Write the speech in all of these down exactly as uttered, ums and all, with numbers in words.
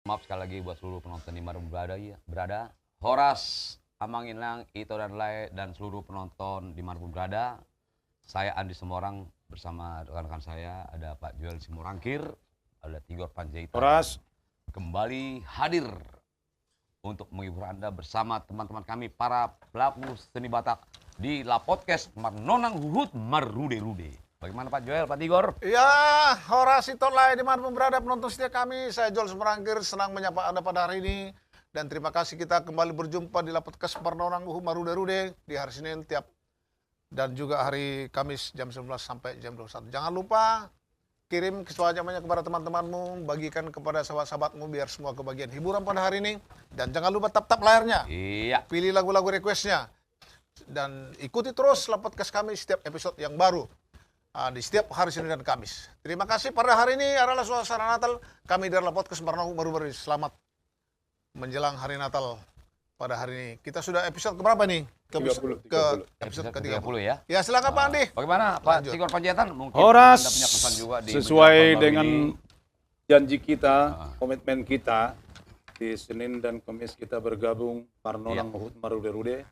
Maaf sekali lagi buat seluruh penonton di mana pun berada, iya, berada. Horas, Amang Inang, Ito dan Lae, dan seluruh penonton di mana pun berada. Saya Andi Semorang bersama rekan-rekan saya, ada Pak Joel Simorangkir, ada Tigor Panjaitan. Horas. Kembali hadir untuk menghibur Anda bersama teman-teman kami, para pelaku seni Batak di La Podcast Marnonang Huhut Marrude-rude. Bagaimana, Pak Joel, Pak Tigor? Ya, horas, Ito, Lae, di mana pun berada penonton setia kami. Saya Joel Simorangkir, senang menyapa Anda pada hari ini. Dan terima kasih, kita kembali berjumpa di La Podcast Marnonang Huhut Marrude-rude di hari Senin tiap, dan juga hari Kamis jam sembilan belas sampai jam dua puluh satu. Jangan lupa kirim sebanyak-banyaknya kepada teman-temanmu, bagikan kepada sahabat-sahabatmu biar semua kebagian hiburan pada hari ini. Dan jangan lupa tap-tap layarnya. Iya. Pilih lagu-lagu requestnya. Dan ikuti terus La Podcast kami setiap episode yang baru, ah, di setiap hari Senin dan Kamis. Terima kasih, pada hari ini adalah suasana Natal. Kami dari La Podcast Marnonang Huhut Marrude-rude, selamat menjelang hari Natal pada hari ini. Kita sudah episode keberapa nih? Ke, tiga puluh, ke tiga puluh. Episode ke tiga puluh. Tiga puluh, ya. Ya, silakan, Pak Andi. Ah, bagaimana, Pak Tigor Panjaitan? Lanjut. Mungkin Anda punya kesan juga di menjelang tahun baru ini. Horas, sesuai dengan janji kita, ah, komitmen kita, di Senin dan Kamis kita bergabung, Marnonang Huhut Marrude-rude,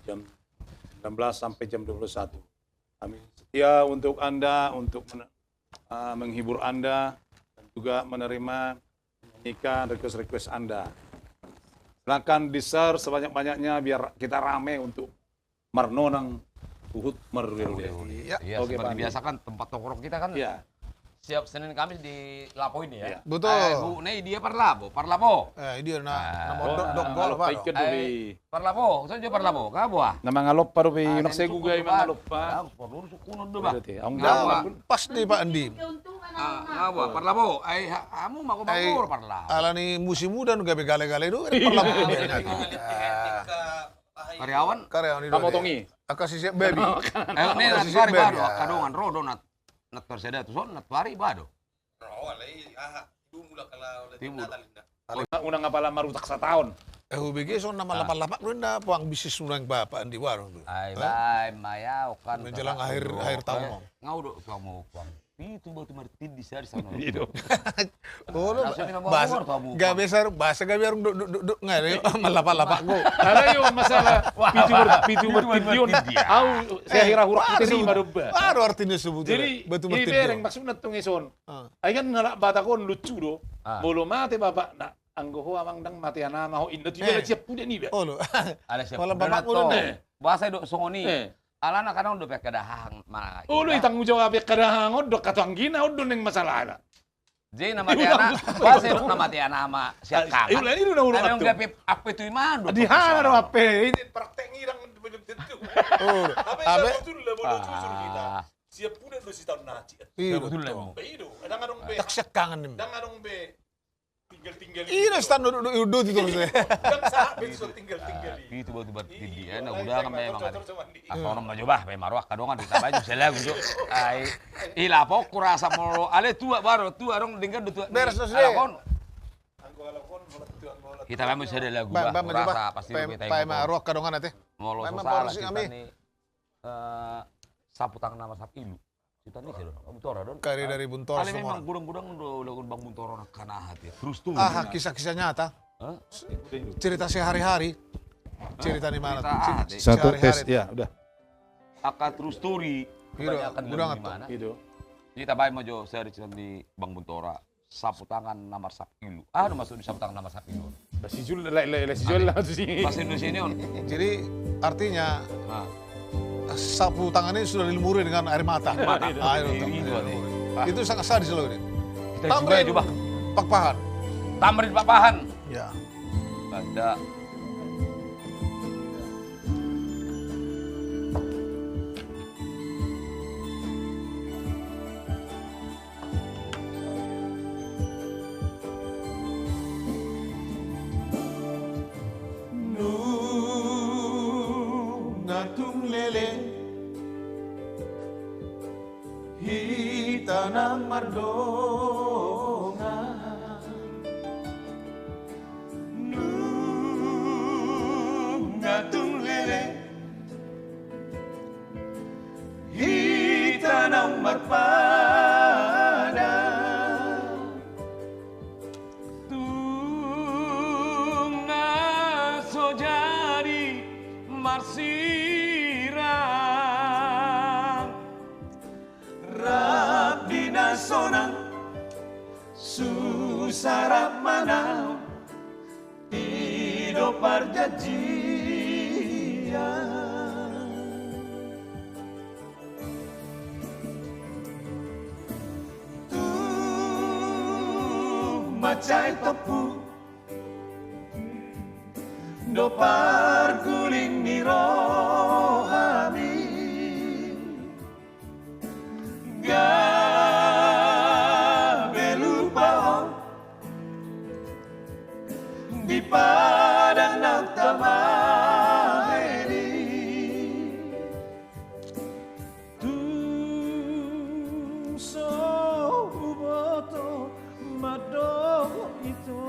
jam sembilan belas sampai jam dua puluh satu. Kami setia untuk Anda, untuk men-, eh, menghibur Anda, dan juga menerima, menyanyikan request-request Anda. Silakan di-share sebanyak-banyaknya biar kita rame untuk Marnonang Huhut Marrude-rude. Iya. Iya, oke, seperti biasa kan, tempat tongkrong kita kan, iya, setiap Senin Kamis di Lapo ini, ya. Iya. Betul. Eh, Bu, nah, dia parlapo, parlapo. Eh, dia na, ah, na mondok, oh, dok, gol, Pak. Parlapo, so dia parlapo, nga boha? Na mangaloppa dope, ah, unang sai gugai mangaloppa. Ah, perlu sukunon do, Pak. Pas di Pak Andi. Ah, nga boha, parlapo. Ai, ha-, hamu manggo, ai, manggo parlapo. Alani musim udan gabe gale-gale do, parlapo. Iya. Karyawan? Karyawan i do. Pamotongi. Angka sisiap babi. Eh, ne, angka sisiap babi, baru, ah, angka dongan ro do, nat-, natuari sada tu son, natuari ba do. Ro, alai, aha, tibu mula kala, tibu. Natal inda. Alai, unang apala marutak sataon. Eh, hubege son na manlapak-lapak do inda, puang bisnis unang bapa di warung do. Ai, eh? Ba, ima ya, kan. Menjelang akhir, akhir tahun, eh, Bang. Nga udo, suamu, puang. Pitu batu martindi sari sano. Pitu. Olo, gabe sar, bahasa gabe arung do, do, do, do, nga, manlapak-lapak do. Alai on masalah pitu mar-, pitu martindi on. Au, eh, saya hira hura puteri, baru ba. Baru artinya sebut batu martindi. Jadi, i bereng maksudna tong ison. Ah. Ai kan halak Batak on lucu do. Ah. Molo mate bapakna, anggo ho amang ndang mate anakna ho, inna tu iba, eh, siap puda niba. Olo. Ala siap puda na to. Boasa do songon i? Eh. Alana kadang dope angka dahahang ma. Olo, i tanggung jawab angka dahahang on do, angka tu anggina on do naeng masalahna. Jadi na mate anak, boasa do na mate anak ma siap kangan. Olo, i do na olo. Ampe tu iman do. Di hana do ampe. Ini praktek ngirang belum tentu. Olo. Tapi sebetulnya bodo jujur kita. Siap puda do sitaon na aci. Iya, betul. Be i do. Ndang adong be. Tak siap kangan ni. Ndang adong be. Tinggal-tinggal i. Ina stan do, do, do, do, terus, eh. Ndang sahat be so tinggal-tinggal i. Pitu batu martindi, eh, na udah kan memang. Asono ma jo bah, pe maruak kadongan di tabai jo selagu jo. Ai, i lapok kurasa molo, ale tua baru, tua dong denggan do tua. Beres do sude. Hita memang sudah lagu bah, kurasa pasti kita maruak kadongan ate. Molo so salah kita ni, eh, sapu tangan nama sapu ilu. Sita ni siro, Buntora don. Kari dari Buntora. Ale memang gudang-gudang do lagu Bang Buntora na kana hati. True story. Aha, kisah-kisah nyata. Hah? Cerita sehari-hari. Cerita di mana? Satu tes, ya, udah. Angka true story. Kebanyakan gudang di mana? Gitu. Jadi tabai ma jo sehari cerita di Bang Buntora. Sapu tangan na marsapu ilu. Aha do maksud ni sapu tangan na marsapu ilu? Lah si Jul, lah, lah, lah si Jul lah tu si. Bahasa Indonesia ni on. Jadi artinya, ah, sapu tangan ini sudah dilumuri dengan air mata. Mata. Air mata. Itu, itu sangat sadis loh ini. Tamrin Pakpahan. Tamrin Pakpahan. Ya. Ada. Nunga tung leleng hita nang mardongan, nunga tung leleng hita nang marpadan. Tu Sarap manaon i do parjanjian. Tung mansai tompu do parguling ni rohami. Gabe lupa ho di padang na tama i. Tung so huboto mandok ito.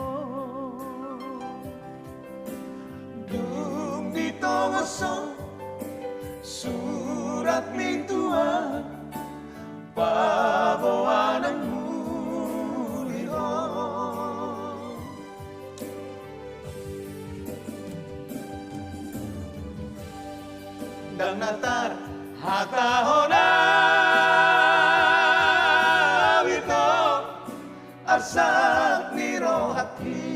Dung ditongon ho surat ni Tuhan, paboa nang muli ho. Ndang na tarhatahon au ito, arsak ni rohangki.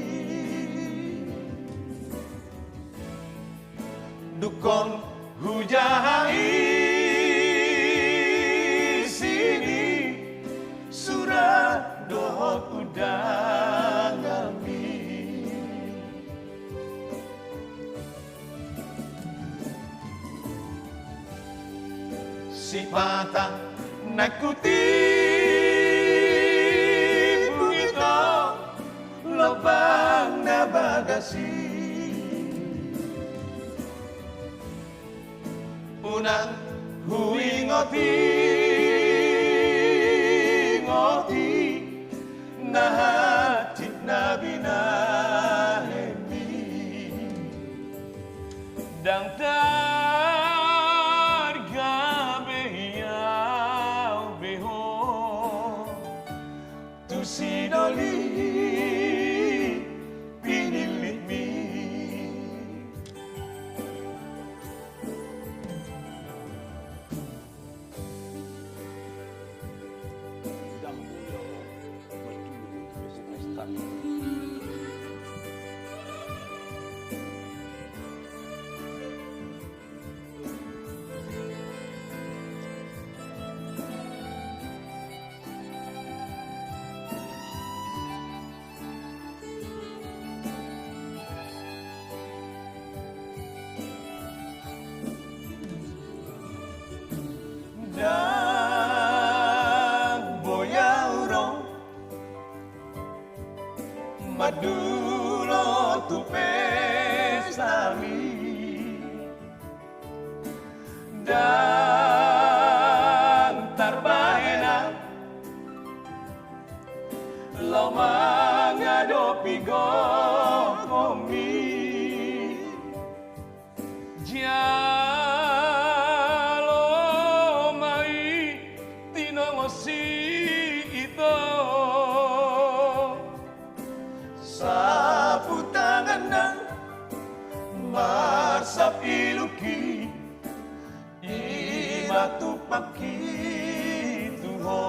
Dungkon hujaha i sini surat dohot undanganmi. Sipata na hutipung ito lobang na bagas i. Unang huingot-ingot i na hansit na binahenmi. Ndang targabe au be ho tu sidoli pinillitmi. Ndang boi au ro mandulo tu pestami. Ndang tarbahen au laho mangadopi gokhonmi. Jalo ma i tinongosi ito. Sapu tangan nang marsap ilungki, i ma tumpangki tu ho.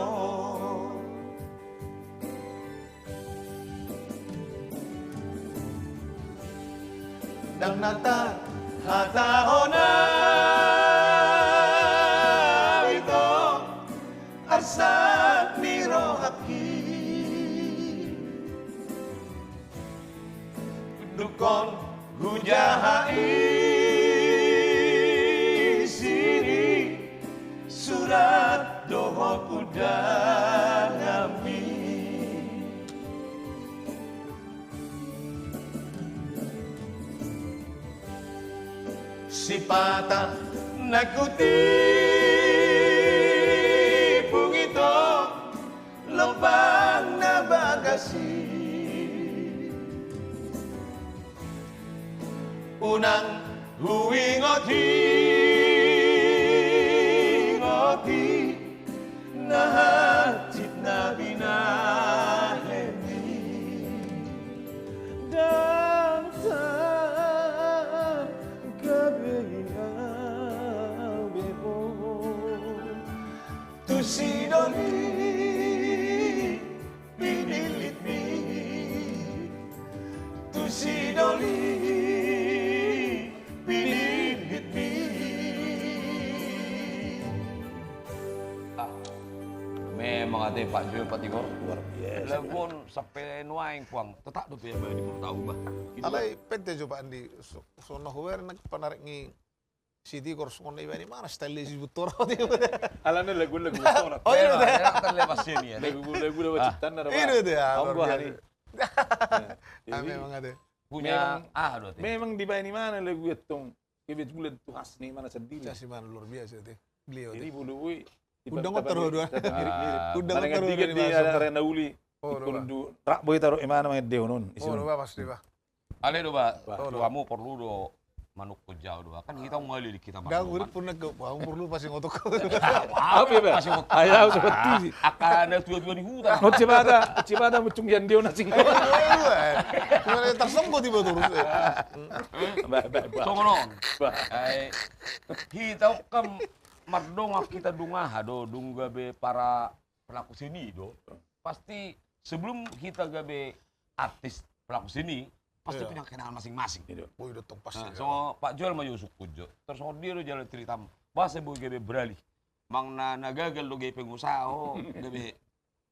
Ndang na tarhatahon au ito, arsak ni rohangki. Dungkon hujaha i sini surat dohot undanganmi. Sipata na hutipung ito lobang na bagas i. Unang huingot-ingot i na hansit na binahenmi. Ndang targabe au be ho tu sidoli pinillitmi. Ah, memang ate Pak Jul, Pak Tigor. Luar biasa. Lagu on sampe nuaeng, Puang. Tetap dope ya, Bang, di Pulau Tahu, Bang. Alai pede jo, Pak Andi, so, so na huer nak panarik ni si Tigor songon na iba ni mana style si Butora. Alana lagu, lagu Butora. Oh, iya, iya. Enak, enak, terlepas sini ya. Lagu, lagu, lagu ciptaan ada, Pak. Iya, iya, iya. Luar biasa. Ah, memang ate. Punya, memang, ah, aduh, ate. Memang dibaen imana lagu i tong. Kebetulan tu khas ni imana sandiri. Khas ni imana luar biasa, ate. Beliau, ate. Jadi, bulu, woi, undang otor dua. Undang otor dua di mana? Rak boy taruh imana main deonon. Oh, lupa, pasti, Pak. Ale do, Pak. Tuamu porlu do manuk ko jau do, Pak. Kan hita ngali di hita. Dagu pun nak, Pak, porlu pasti ngotok. Apa ya, Pak? Pasti ngotok. Ayo, seperti. Akan ada tua-tua di hutan. Ngot cibada, cibada mucung yang dia nasi. Ayo, ayo, ayo. Cuma tarsongko tiba terus, ya. Baik, baik, baik. Songon on. Baik. Ai, hita kan mardongan hita dung aha do, dung gabe para pelaku seni do. Pasti sebelum hita gabe artis pelaku seni, pasti punya kenangan masing-masing. Iya. Boi do tong pasti. Nah, songon Pak Jol ma jo sungkun jo. Terus songon dia do jalan ceritamu. Bahasa boi gabe beralih. Mang na, na gagal do gabe pengusaha, ho, gabe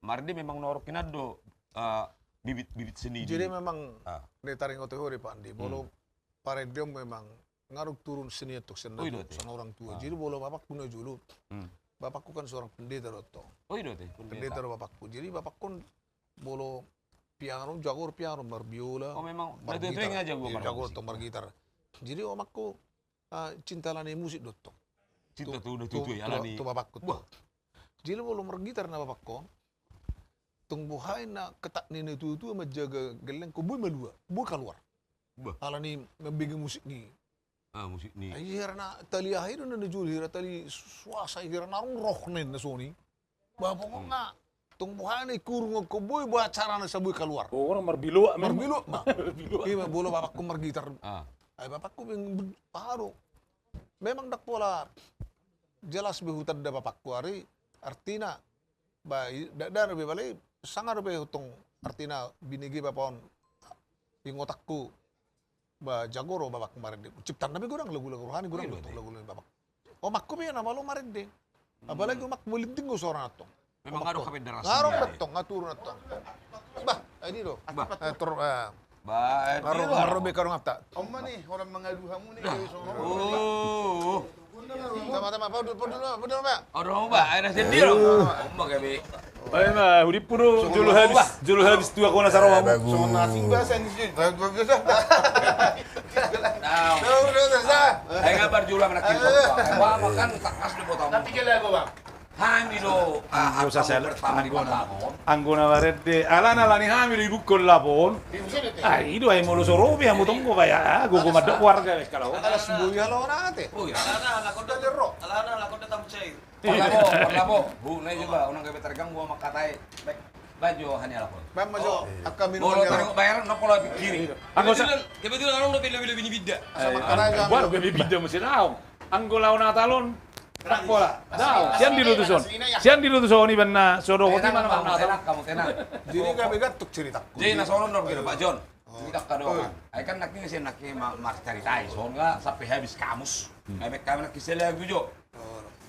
marende memang na horong hinan do, eh, bibit, bibit seni. Jadi memang, ah, na taringot hori, Pak Andi, molo parende on memang ngarung turun seni tu sian na, sian orang tua. Jadi molo bapakku na jolo. Hmm. Bapakku kan seorang pendeta do tong. Oh, iya, ate. Pendeta do bapakku. Jadi bapakku molo pianon, jago pianon, marbiola. Oh, memang. Margitar. Jago tong margitar. Jadi omakku, ah, cinta alani musik do tong. Cinta tu, tu, tu, tu, alani tu bapakku tu. Wah. Jadi molo margitar na bapakku, tong boha i na ketat ni na tua-tua manjaga gelleng, ko boi malua, boi kaluar. Bah. Alani mambege musik ni. Ah, musik ni. Ai hira na tali aha i do na jolo, hira tali suasa, hira na rong roh na songon i. Bah, pokokna tong boha na i kurung, ko boi, boi acara na so boi kaluar. Pokokna marbiloak memang. Marbiloak ma. Marbiloak. Ima molo bapakku margitar. Ah. Ai bapakku memang aha do. Memang ndang pola jelas be hutanda bapakku ari, artina, ba, i, da, da, be bale, sanga do be tong, artina, binege bapa on, ingotanku, ba, jago do bapakku marende. Ciptana be godang lagu-lagu rohani, godang do tong lagu-lagu ni bapakku. Omakku be na malo marende. Apalagi omakku Melinting do suarana tong. Memang ngarung hape darah. Ngarung tong, ngatur tong. Bah, ini do. Bah. Eh, ter, eh. Bah, eh, ngarung, ngarung be karung ata. Oma ni, orang mengadu hamu ni, kayak sono. Oh. Sama-sama, Pak, dulu, dulu, dulu, Pak. Oh, dulu, Pak. Ada sendiri. Oma gabe. Bae ma, hudippu do, jolo habis, jolo habis tu ahu na saroha. Songon asing bahasa ni sini. Biasa. Tahu. Tahu, tahu, tahu. Ayo, kabar jolo anak kita. Wah, makan tak pas do potong. Tapi gila aku, Bang. Hami do, ah, anggo sasel, anggo na, anggo na marende, alana alani hami do ibukkon lapon. Ah, i do, ai molo so ro be hamu tong, ba ya, ah, gogo mandok warga be kalau. Ala sembuya lo nate. Oh, iya. Alana, alana, kau dah terro. Alana, alana, kau dah tamu cair. Parlabo, parlabo. Bu, nai juga, unang gabe terganggu sama katai. Baik. Baik jo, hanya lapon. Bang, maju. Angka minum. Molo taringot bayaran, na pola pikkiri. Anggo sa- Kebetulan, kebetulan, along dope lebih-lebih ni bida. Sama katai, baru gabe bida mesti tahu. Anggo laho Natal on, tak pola. Daong, sian di Lotus on. Sian di Lotus on, iban na so dohot i ma na laho Natal. Tenang, kamu tenang. Jadi gabe gantuk ceritaku. Jadi na songon on do, Pak Jon. Cerita angka dongan. Ai kan nangkin sian nangkin ma-, marcaritai, songon nga sampe habis kamus. Ai baen hami nangkin sian lagu jo.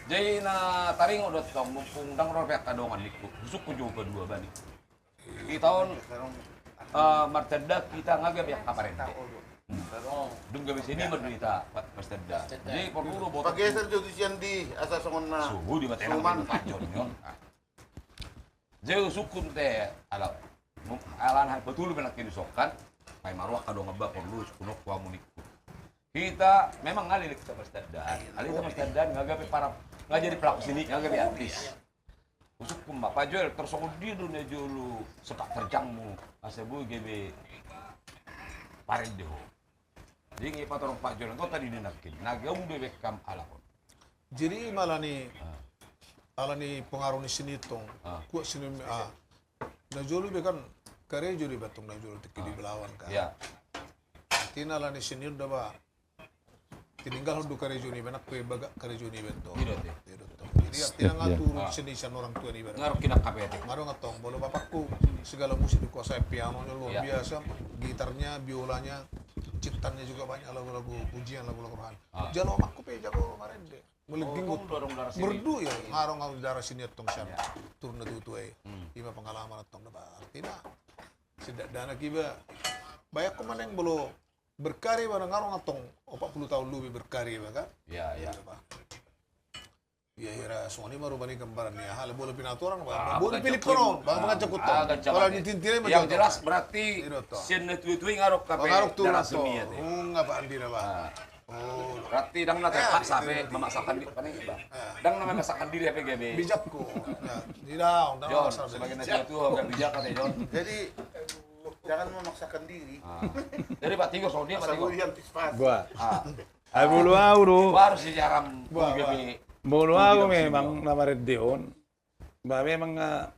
Jadi na taringot do tong, mumpung ndang ro be angka dongan ningku. Husungkun jo paduahalak. Hita on, eh, martanda hita nga gabe angka parende. Dung gabe seniman do hita, pa-, martanda. Jadi porlu do boto. Pageser jo tu sian di, asa songon na. Suhu di mata enak. Jadi husungkun te, ala, alana hami patulu pe nangkin disongkan. Paima ro angka dongan ba porlu, husungkun on tu hamu ningku. Hita memang alai hita martanda. Alai hita martanda, nga gabe para, nga jadi pelaku seni, nga gabe artis. Husungkun ma, Pak Joel, tarsongon dia do na jolo sepak terjangmu, asa boi gabe parende ho. Jadi nga i patorang Pak Joel, antong tadi di nangkin, na gabe be kam alap on. Jadi ima alani, alani pengaruh ni seni tong, kuat seni, ah, na jolo be kan karejo do iba tong na jolo tingki di Belawan kan. Artina alani seni on da ba, tininggalhon do karejo niba, nang pe bagak karejo niba tong. Jadi artina nga turun seni sian orang tua niba. Nga ro kinangkapi ate. Nga ro nga tong, molo bapakku segala musik dikuasai, pianonyo luar biasa, gitarnya, biolanya, ciptaannya juga banyak lagu-lagu pujian, lagu-lagu rohani. Ah. Jalo omakku pe jago marende. Mulai Oh, dingkot. Tong dorong darah sini. Merdu ya, ngarong au darah sini tong sian. Ya. Turun na tutu ai. Hmm. Ima pengalaman tong dapat. Artina, sedang dana kiba. Bayangkon maneng bolo berkarir ba ngarong antong opat puluh tahun lebih berkarir ba kan? Ya, ya. Iya, Pak. Iya, ira songon i ma rupani gambaran ni aha, bola pinatorang, Bang. Ah, bola bukan pilih cokot. Konon, Bang, Ah, bukan cokot. Ah, bukan cokot. Kalau di tintin aja Yang betul. Jelas berarti Iya, betul. Sian na tua-tua ngarok kape Ngarok tuh darah langsung. Seni ya, teh. Oh, enggak, Pak Andi, Bang. Ah. Oh. Berarti dang na Ya, terpaksa betul, pe betul. Memaksakan diri, apa nih, Bang? Ah. Dang na memaksakan diri apa gabe? Bijakku. Ya, di daun, daun Jon, dasar sebagai na betul. Tua-tua, kan bijak, kata Jon. Jadi, jangan memaksakan diri. Ah. Jadi, Pak Tigor, soal dia, Pak Asal Tigor. Gua. Ah. Ah, bulu au do. Baru sejarah Gua, gua. Gabe. Bulu au Gua memang sini. Na marende on. Ba memang, ah,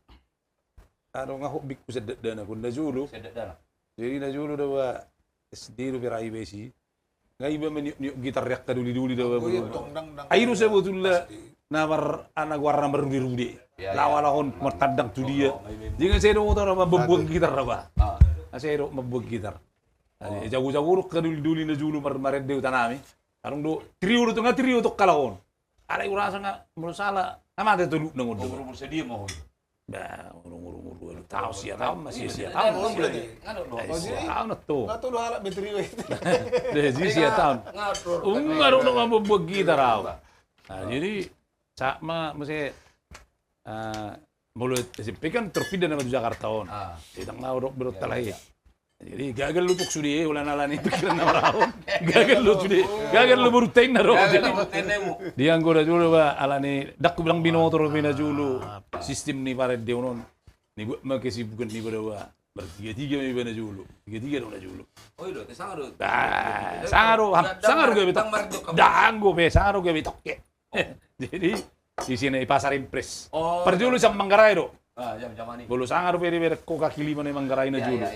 anu nga hobi ku sedek dana kun na julu. Sedek dana. Jadi na julu da ba S D do pe rai besi. Nga iba meniuk-niuk gitar riak kaduli-duli da ba bulu. Ai do sebetulnya na mar ana guarna marude-rude. Ya, ya. Lawa lahon martandang tu dia. Jadi nga sedo motor apa bebuang gitar apa. Ah. Nga sedo membuang gitar. Jago-jago do kaduli-duli na julu mar-, marende utanami. Adong do trio do tu nga trio tu kalahon. Alai urasa nga molo sala nga mate tolu na ngondo. Umur-umur sadia ma ho? Ba, umur-umur dua puluh tahun, sia tahun masih sia tahun. Sia tahun atau. Nga tolu halak betrio itu. Deh, sia tahun. Nga do do membuat gitar au. Nah, jadi Sa ma muse, ah, molo S M P kan terpindah nama tu Jakarta on. Ah. Di tengah orok berota lahir. Jadi gagal lutuk sude, ulan alani pikiran nama raon. Gagal lutuk sude. Gagal lu berutta inna ro. Jadi dia anggo na julu ba alani dakku bilang binoto ro pina julu. Sistem ni paret dia unon. Ni buat ma kesibukan ni pada ba bertiga-tiga ma iba na julu. Tiga-tiga do na julu. Oh, iya do, te sanga do. Sanga do, sanga do gabe tok. Danggo pe sanga do gabe tok ke. Jadi di sini i pasar impres. Parjolo sian Manggarai do. Bolo sanga do pe di berek ko kaki lima na i Manggarai na jolo.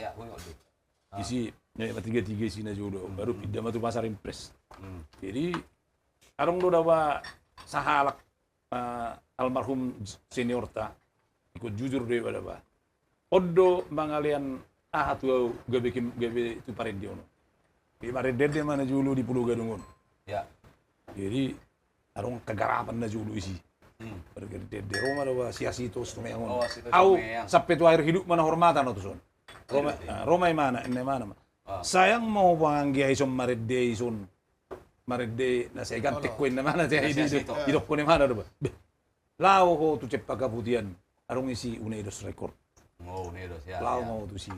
Isi na i tiga tiga isi na jolo baru pindah ma tu pasar impres. Jadi adong do daba sahalak almarhum seniorta. Ikut jujur do iba daba. On do mangalean aha tu au gabe kim gabe tu parende on. Di marende ma na jolo di Pulo Gadung on. Jadi adong kegarapan na jolo isi. Marende ro ma daba si Asitos tu meang on. Au sampe tu akhir hidup ma na hormatan au tu son. Ro ma imana, inna imana ma. Sayang ma ho pangangge ai son marende ison. Marende na sai gantek ko inna imana te ai didokkon imana daba. Lao ho tu Cempaka Putian, adong isi Unedos Record. Lao ma ho tu si.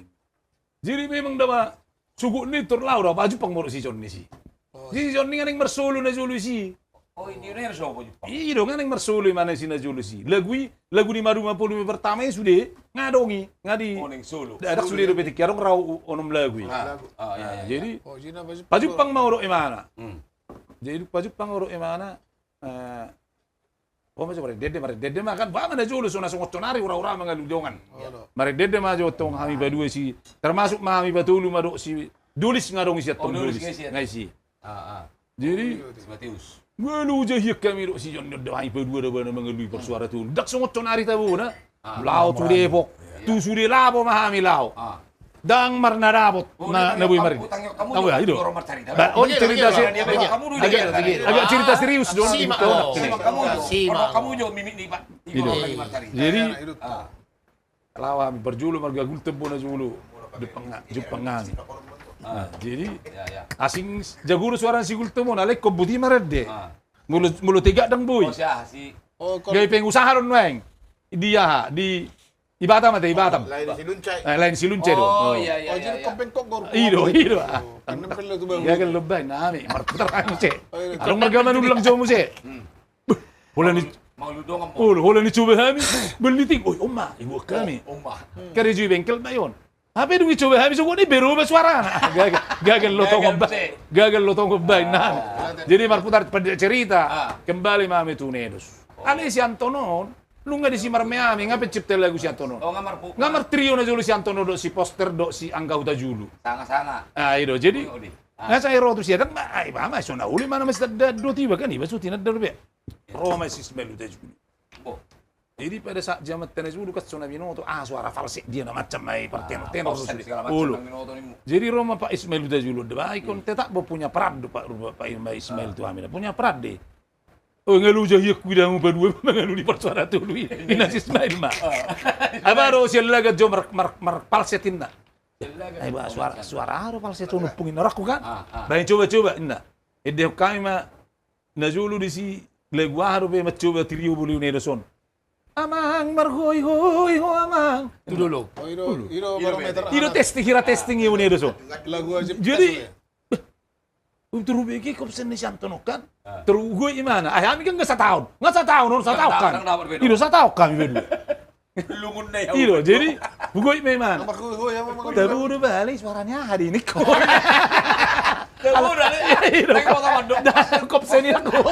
Jadi memang daba sugut ni tor lao daba pajumpang modok si Jonni si. Si Jonni nga naeng marsolo na jolo isi. I do nga naeng marsolo imana isi na jolo isi. Lagu i, lagu ni Maduma Polumi pertama i sude nga adong i, nga di. Dadak sude dope tingki adong rau onom lagu i. Jadi pajumpang ma modok imana. Jadi pajumpang modok imana. Ho ma jo marende, marende ma kan ba ma na jolo so na songon sonari ura-ura mangalu dongan. Marende ma jo tong hami padua si termasuk ma hami patolu ma dok si Dolis nga adong isi antong Dolis nga isi. Jadi nga loja hian hami dok si Jonni on do hami padua daba na mangalului parsuara tolu. Dak songon sonari tabo na. Lao tu Depok tu sude lapo ma hami lao. Dang marna dapot na boi marende. Tahu ya itu. On cerita si agak cerita serius dong. Jadi lao hami parjolo marga Gultom bona jolo. Jumpang hami. Jadi asing jago do suara si Gultom bona alai ingkon boti marende. Molo tegak dang boi. Gabe pengusaha do nuaeng. Di aha di Di Batam ate, di Batam. Lain si Lunce. Lain si Lunce do. I do, i do. Gagal do baen nami marputar hami muse. Adong marga Manullang jo muse. Holan i, holan i coba hami. Beli ting, oi on ma, ibuat hami. Karejo i bengkel ma i on. Hape dung i coba hami sogot i bero ma suarana. Gagal do tong on baen. Gagal do tong on baen nami. Jadi marputar pendek cerita. Kembali ma hami tu Unedos. Alai si Anton on. Nunga disi marmeami nga pencipta lagu si Anton on. Nga martrio na jolo si Anton on dok si Poster dok si Angga Hutajulu. Sanga-sanga. I do jadi nga sai ro tu si adang ma ai ba ma so na uli mana masih tanda do tiba kan iba so tinanda do be. Ro ma si Ismail Hutajulu. Jadi pada saat jaman Tanajulu kan so na binoto, ah, suara falset dia na macam ai, partenor-tenor. Falset sude. Segala macam. Olo. Yang binoto ni mu. Jadi ro ma Pak Ismail Huta Julu, da, ba, ingkon tetap bo punya peran do Pak, Pak Ismail tu hami na. Punya peran de. Oh, nga loja hian huida hamu padua mangalului parsuara tolu i. Ninna si Ismail ma. Ai baru sian laga jo mar, mar, marfalset inna. Ai ba, suara, suara aha do falset on, ompung inna, rakku kan? Baen coba-coba inna. Endehon hami ma na jolo disi, lagu aha dope, mancoba trio Bulu Unedos on. Amang marhoi-hoi ho amang. Tu dolo. Oh, i do, i do barometer. I do testing, hira testing i Unedos on. Lagu Ajib. Jadi, beh, untung rubege kopsen ni si Anton on kan. Terus hugoi imana. Ai hami kan nga sataon. Nga sataon, on sataon kan. I do sataon hami berdua. Lungun na i. I do, jadi hugoi ma imana. Tabodo bale, suaranya aha di ningku. Tabodo ale. I do. Kopsen i nanggo.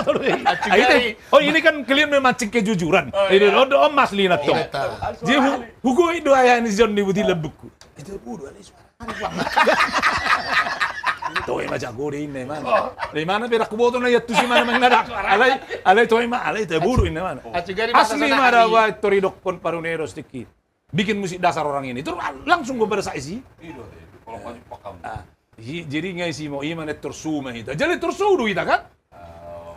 Oh, ini kan kalian memancing kejujuran. Ini do, do, om asli na tong. Jadi hugoi do ayah ni John ni buti lebukku. Tabodo ale suara. Toe ma jago do inna imana. Imana pe ndang huboto na iantusi imana mangadak. Alai, alai toe ma, alai tabodo inna imana. Asli ma da, ba, tori dokkon paruneros tingki. Bikin musik dasar orang ini. Terus langsung gua pada saisi. Jadi nga isi mo imana torsu ma hita. Jadi torsu do hita kan?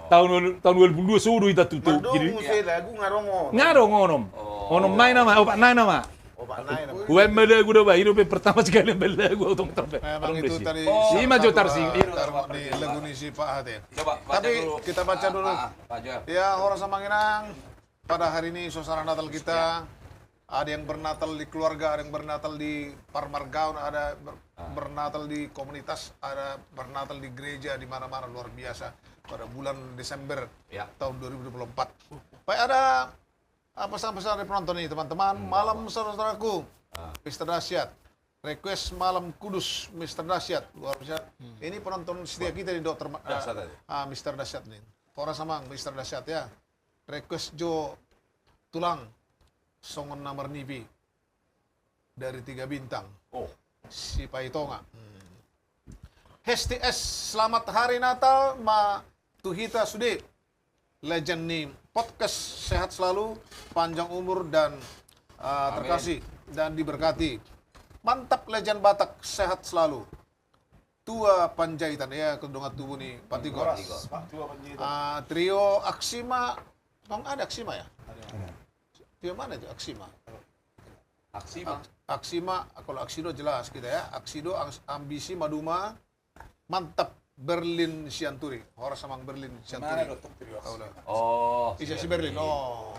Taon, taon dua ribu dua so do hita tu Toba. Jadi nga adong muse lagu, nga adong onom. Nga adong onom. Onom nai nama, opat nai nama. Opat nai nama. Hubaen ma lagu do ba, i dope pertama sekali baen lagu au tong trompet. Memang itu tadi. Ima jo tarsi. Lagu ni si Pak Hatin. Tapi kita baca dulu. Ya, horas amang inang. Pada hari ini suasana Natal kita, ada yang bernatal di keluarga, ada yang bernatal di parmargaon, ada ber-, bernatal di komunitas, ada bernatal di gereja, di mana-mana, luar biasa. Pada bulan Desember tahun dua ribu dua puluh empat. Baik, ada, ah, pesan-pesan dari penonton ini, teman-teman. Malam, saudaraku. Mister Dahsyat. Request Malam Kudus, Mister Dahsyat. Luar biasa. Ini penonton setia kita di Dokter Ma-, ah, Mister Dahsyat nih. Horas amang, Mister Dahsyat ya. Request jo Tulang, songon na marnipi, dari Tiga Bintang. Sipaitonga. Hesti S, selamat hari Natal ma tu hita sude. Legend ni podcast, sehat selalu, panjang umur dan, eh, terkasih dan diberkati. Mantap, legend Batak, sehat selalu. Tua Panjaitan, ya, kedongan tubu ni Pak Tigor. Tua Panjaitan. Ah, trio Aksima, emang ada Aksima ya? Ada. Trio mana itu Aksima? Aksima. Ak-, Aksima, kalau Aksido jelas kita ya. Aksido, Aks-, Ambisi, Maduma, mantap, Berlin Sianturi. Horas amang Berlin Sianturi. Mana dokter trio Aksima? Oh, isi si Berlin. Oh.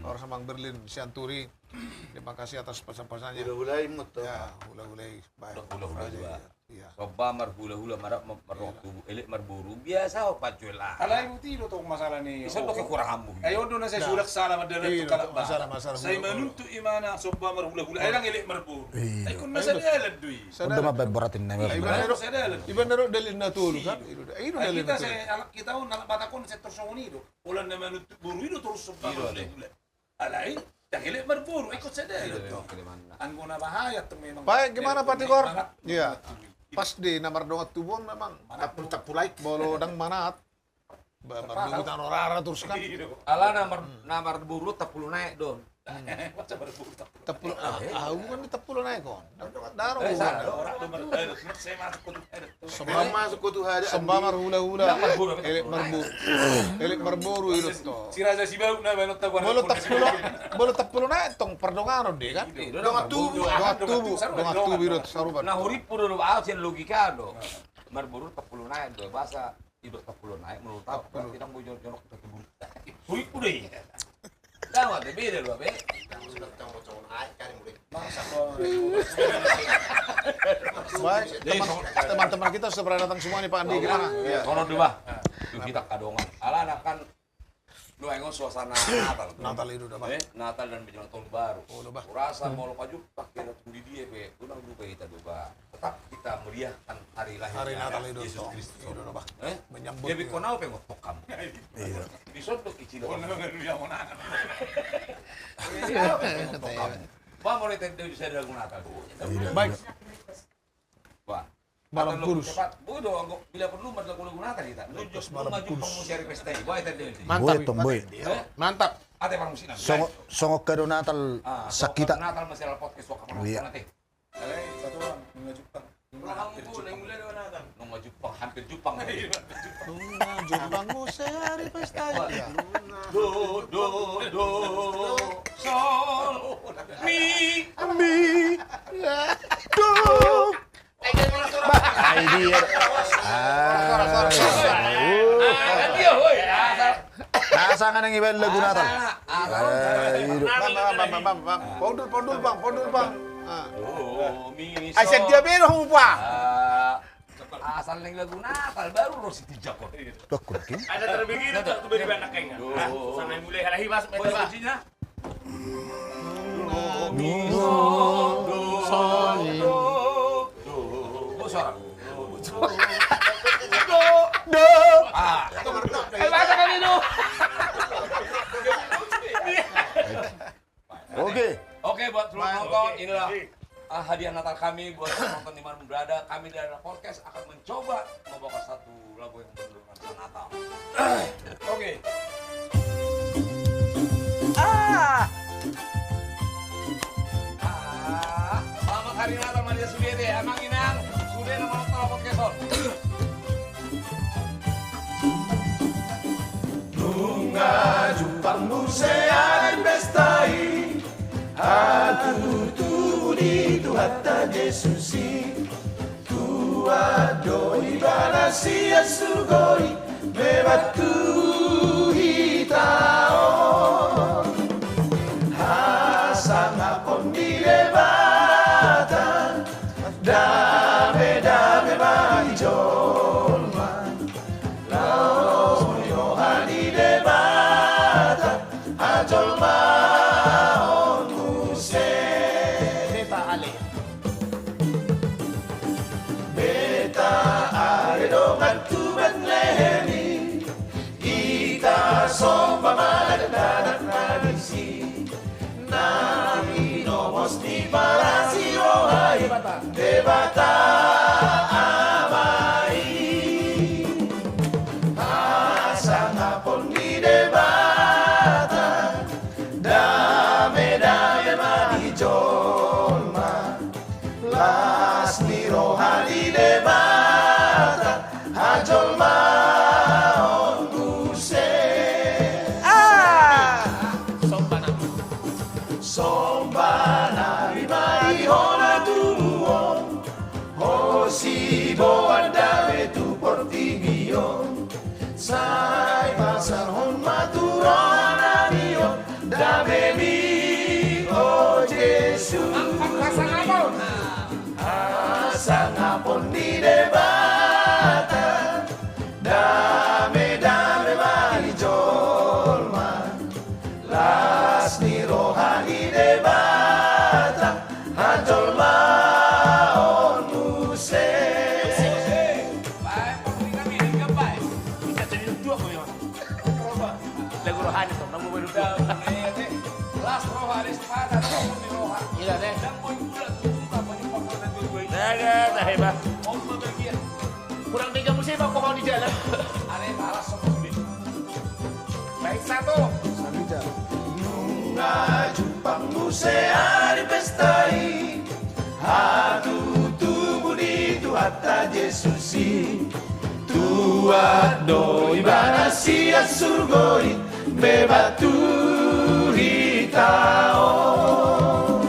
Horas amang Berlin Sianturi. Terima kasih atas pesan-pesannya. Hula-hulai mot. Ya, hula-hulai. Baik. Hula-hula juga. Iya. Somba marhula-hula, marap, mar-, marrok tubu, elek marboru. Biasa ho pacuel ah. Alai buti do tong masalah ni. Ison do kekuranganmu. Ai on do na sai sulak sala mandala tu kalak ba. Masalah, masalah. Sai manuntut imana somba marhula-hula. Ai nang elek marboru. Ai kon na sada alat do i. Sada alat. Iba na ro dalil na tolu kan. Iba na ro dalil na tolu. Kita on alak Batak on sai tor songon i do. Pola na manuntut boru i do torus somba marhula-hula. Alai, ndang elek marboru, ai kon sada do. Anggo na bahaya tu memang. Baik, gimana Pak Tigor? Iya. Pas di na mardongan tubu on memang. Tampul-tampul aek. Molo ndang manat. Ba, mardomu tano rara torus kan. Alana mar-, na marboru tampul aek do. Tampul, ah, bukan di tampul aek on. Daro. Somba, somba marhula-hula. Elek marboru. Elek marboru i do tong. Si raja si bau na baen on tampul. Molo tampul, molo tampul aek tong pardonganon do kan. Dongan tubu. Dongan tubu. Dongan tubu i do sarupa. Na hurippu do, do, ah, sian logika do. Marboru tampul aek do. Bahasa I do tampul aek menurut aku, berarti ndang boi jonok-jonok tu tubuh. Hurippu do i. Ndang, beda do be. Baik, teman-teman kita sudah pada datang semua nih, Pak Andi, gimana? Iya. Sono do ba. Tu hita angka dongan. Alana kan nuaeng on suasana Natal. Natal i do ba. Eh, Natal dan menjelang tahun baru. Olo ba. Hurasa molo pajumpang hita tu dia pe, unang lupa hita do ba. Tetap kita meriahkan hari lahirnya Natal i do, Yesus Kristus. I do ba. Eh? Menyambut. Jadi kau nau pe ngotok kamu. Iya. Di sono kecil. Ba, molo tenda bisa ada lagu Natal. Baik. Wah. Malam Kudus. Bodo, anggo bila perlu, mari lagu-lagu Natal hita. Nunjuk Malam Kudus. Mantap. Mantap. Ate parmusikna. Songon, songon kado Natal. Ah, songon kado Natal masih ada podcast waktu. Iya. Nunga jumpang. Nunga jumpang, hampir jumpang. Nunga jumpang muse ari pesta. Do, do, do, sol, mi. Mi. Do. Ai dia. Ah, dia, woi. Asa nga nang ibaen lagu Natal. Bang, bang, bang, bang, bang. Pondul, pondul, bang, pondul, bang. Ah. Ai, sian dia be do hamu, bang? Ah, asal nang lagu Natal, baru ro si tijak ko. Dokun, Kim. Ada terbegitu tak tuh beri anak kayaknya. Sangai mulai halahi masuk main, bang. Kuncinya. Do, mi, sol, do, sol, do. Do. Do. Ah. Eh, bahasa kami, do. Oke. Oke, buat seluruh penonton, inilah, ah, hadiah Natal kami buat penonton di mana berada. Kami dari Anak Podcast akan mencoba membawa satu lagu yang benar Natal. Oke. Ah. Ah, selamat hari Natal, Maria Sudiati, Amang Inang, sude na manonton podcast on. Nunga jumpang muse ari pesta i, hatutubu ni Tuhanta Jesus i. Tuat do Ibana sian surgo i, mebat tu hita on. Hasangapon ni Debata, dame-dame ma di jolma. Laos ni roha ni Debata, hajolmaon muse. Beta ale. Beta ale dongan tu Betlehem i, hita somba ma dakdanak na disi. Na tinongos ni parasi roha i, Debata Ama i. Hasangapon ni Debata, dame-dame ma di jolma. Las ni roha ni Debata, hajolmaon muse. Ah! Somba nami. Somba nami ma di Ho na tubu on, Ho siboan dame tu portibi on. Sai pasahat ma tu roha nami on damemi, o Jesus. Hasangapon ni Debata, dame-dame ma di jolma. Las ni roha ni Debata, hajolmaon muse. Lagu rohani tong, namu baru. Las roha, las pada, las roha. Iya, deh. Kurang tiga musim apa pohon di jalan? Baik, satu. Nunga jumpang muse ari pesta i, hatutubu ni Tuhanta Jesus i. Tuat do Ibana sian surgo i, mebat tu hita on.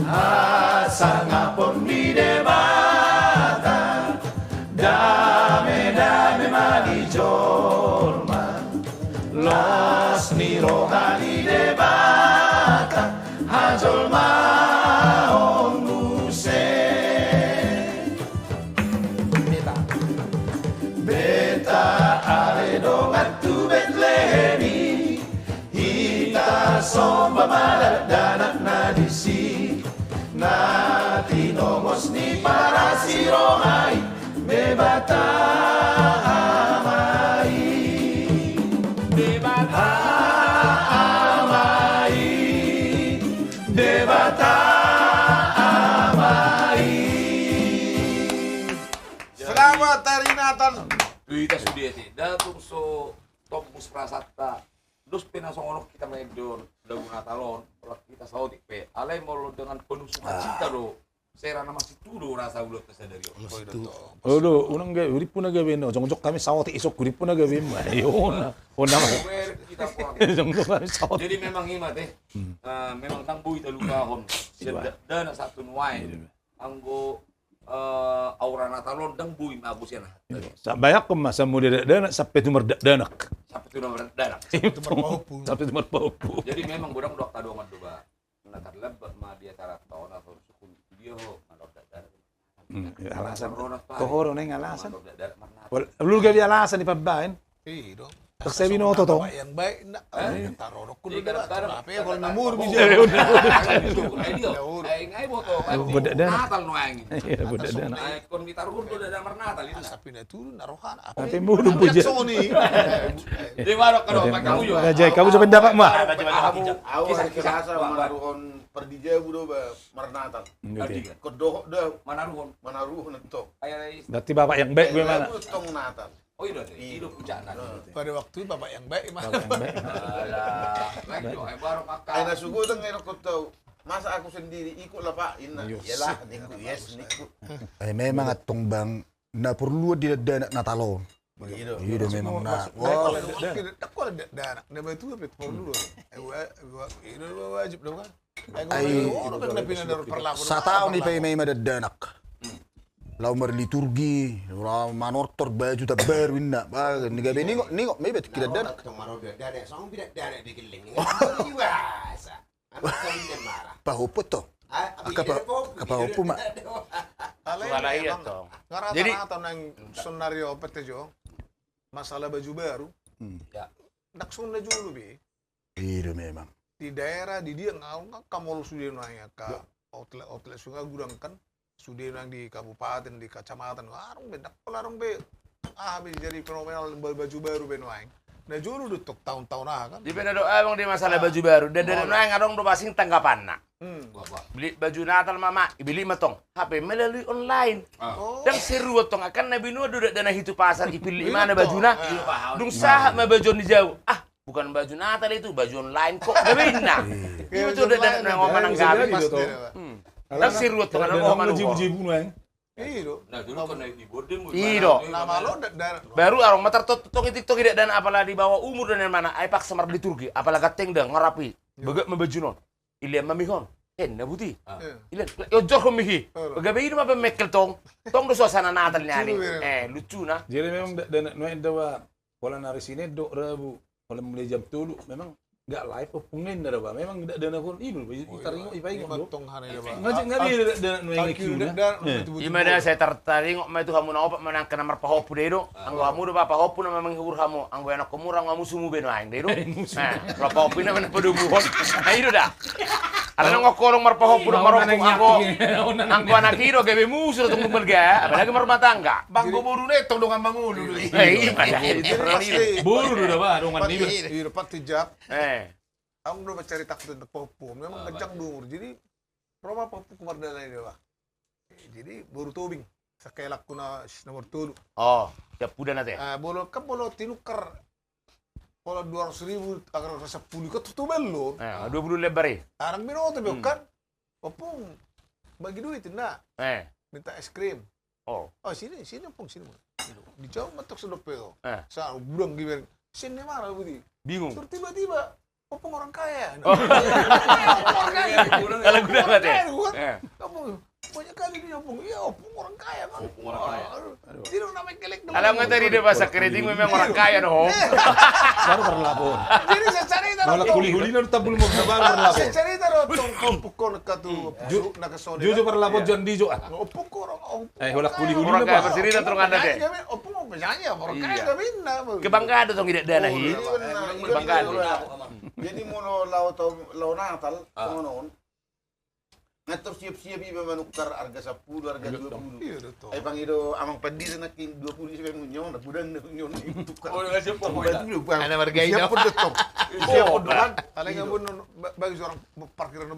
Hasangapon ni Debata, dame-dame ma di jolma. Las ni roha ni Debata, hajolmaon muse. Beta. Beta ale dongan tu Betlehem i, hita somba ma dakdanak na disi. Na tinongos ni parasi roha i, Debata Ama i. Debata Ama i. Debata Ama i. Selamat hari Natal. Dita sude te, datung so tombus prasanta. dos pe na songon on hita maen do on, lagu Natal on, holan hita saotik pe. Alai molo dengan penuh sukacita do, sera na masitulus rasa ulaonta sadari on. Masitulus. Olo do, unang gabe, urippu na gabe, jongjong hami saotik, isok urippu na gabe ma. Iyo, ona. Ona ma. Jongjong hami saotik. Jadi memang i ma te. Hmm. Eh, memang ndang boi talupahon. Iya. Dakdanak sahat tu nuaeng. Iya. Anggo, eh, aura Natal on ndang boi mago sian aha. Iya. Sa-, bayangkon ma, sai mula dakdanak sampe tu mardakdanak. Sampe tu mardakdanak. Sampe tu marpahompu. Sampe tu marpahompu. Jadi memang godang do angka dongan do ba. Na tarlambat ma di acara taon atau sukun dia ho, manor dakdanak. Hmm, iya, alasan. Toho do naeng alasan. Manor dakdanak marnatal. Wal-, lu gabe alasan di pambaen. Iya do. Terus saya binoto tong. Bapak yang baik, nak. Eh? Taruh rokok dulu dah. Tapi kalau nemu udah bisa. Bodakdanak. Natal nuaeng. Iya, bodakdanak. Kon mita ruhut do dakdanak marnatal itu. Tapi na turun na rohana. Tapi mulu puja. Sony. Di mana kalau pakai kamu juga. Nah, jadi kamu sampai dapat mah. Au hari Selasa manaruhon pardijabu do ba marnatal. Kon dohot da manaruhon. Manaruhon tong. Berarti bapak yang baik gue mana? Tong Natal. Oh, iya, iya, puncakna. Pada waktu bapak yang baik, Mas. Bapak yang baik. Alah, baik jo, eh, baru makan. Ai na sugo tong, eh, rokok tau. Masa aku sendiri, ikutlah, Pak, inna. Iyalah, ningku, yes, ningku. Eh, memang antong bang, na porlu di dakdanak Natal on. Iya do. Iya do memang na. Wah. Dakdanak, dakdanak. Na batu apa porlu do. Eh, wa-, wa-, iya do, wajib do kan. Ai, sataon i paima-ima dakdanak. Laho marliturgi, laho manortor baju tambaru inna. Bah, ni gabe ningot, ningot ma iba tingki dakdanak. Pahompu tong. Angka pa-, angka pahompu ma. Alai memang ngarata-rata nang sonari opat jo. Masalah baju baru. Hmm. Ya. Ndang songon na jolo be. Iya do memang. Di daerah, di dia, nggak, nggak, kamu lo sude nuaeng angka outlet, outlet, sude godang kan, sude nuaeng di kabupaten, di kecamatan, adong be, ndang pola adong be. Ah, be jadi fenomenal ba-, baju baru be nuaeng. Na jolo do tong taon-taon aha kan. Di pe na do abang di masalah baju baru. Dakdanak nuaeng adong do pasu tanggapanna. Hmm. Beli baju Natal ma, ma, ibeli ma tong. Hape melalui online. Ah. Oh. Ndang seru tong, angkan na binoan do dakdanak i tu pasar, ipillit ibana bajuna. Iya, paham. Dung sahat ma baju on dijou. Ah, bukan baju Natal itu, baju online kok. Gabe inna. Iya. Ima tu dakdanak nuaeng manang gabe. Pasti. Hmm. Ndang seru tong, ndang manang jibu-jibu nuaeng. Iya do. Nah, dulu kan di bordem. Iya do. Baru adong ma tartotong i TikTok i dakdanak, apala di bawah umur do na mana, ai paksa marliturgi, apala ganteng da, nga rapi. Bagak ma bajuna on. Ilean ma mihon. Hen na buti. Ilean, ionjorhon mihi. Gabe i do ma pemekkel tong. Tong do suasana Natal nian i. Eh, lucu na. Jadi memang dakdanak nuaeng da ba. Pola na ri Senin do Rabu, pola mulai jam tolu, memang nggak live ompung ninna da ba. Memang dakdanak on i do, i taringot, i paingot do. Nga jadi dakdanak nuaeng i. Ima da sai taringot ma i tu hamu na opat, manang angka na marpahompu da i do. Anggo hamu do ba pahompu na manghibur hamu, anggo ianakhonmu ra, anggo hamu sumu be nuaeng da i do. Pahompu i na manang padomuhon. Ai i do da. Ala nunga holong marpahompu do marompu, anggo anak i do gabe musu do tong, dung balga, apalagi marumah tangga. Bang, boru na i tong dongan mangolu do i. Boru do da ba dongan i. Iya, pasti jak. Eh. Adong do ba carita tu pahompu. Memang ganjang do umur. Jadi ro ma pahompu ku mardalan i do ba. Jadi boru Tobing. Sangkelankon na nomor tolu. Oh, siap uda na te. Ah, molo kan, molo tinukar. Pola dua ratus ribu, angka sampulu, kan tu tobal do. Eh, dua puluh lembar i. Ndang binoto be kan. Ompung, bagi duit inna. Eh. Minta es krim. Oh. Oh, sini, sini ompung, sini. Dijou ma tong, so dope do. Eh. Sa, godang gabe. Sini ma ra buti. Bingung. Terus tiba-tiba, ompung orang kaya. Oh. Ompung orang kaya. Kalau gudang mati. Ompung orang kaya, kan? Eh. Ompung, banyak kali dia, ompung. Iya, ompung orang kaya, Bang. Ompung orang kaya. Aduh. Dia dong namanya kelek dulu. Kalau nggak tadi dia bahasa keriting, memang orang kaya dong. Baru parlapor. Jadi secara itu. Kalau kuli-kuli nanti tabul mau baru parlapor. Secara itu, tong, ompung kau nekat tu. Ju-, jujur parlapor, jangan dijo, ah. Ompung kau orang, ompung. Eh, holan kuli-kuli orang kaya bercerita terus ada deh. Ompung orang kaya, orang kaya. Kebanggaan do tong i dakdanak i. Kebanggaan. Jadi molo laho, laho Natal, songon on. Nga tor siap-siap iba manukar arga sampulu, arga dua puluh. Iya do tong. Ai pangido amang pandita nangkin dua puluh siap, nunyo na godang, nunyo na tukar. Oh, nunga siap pokokna. Anak marga i do. Siap pun do tong. Siap pun do kan. Alai nga bun bagi seorang parkiran.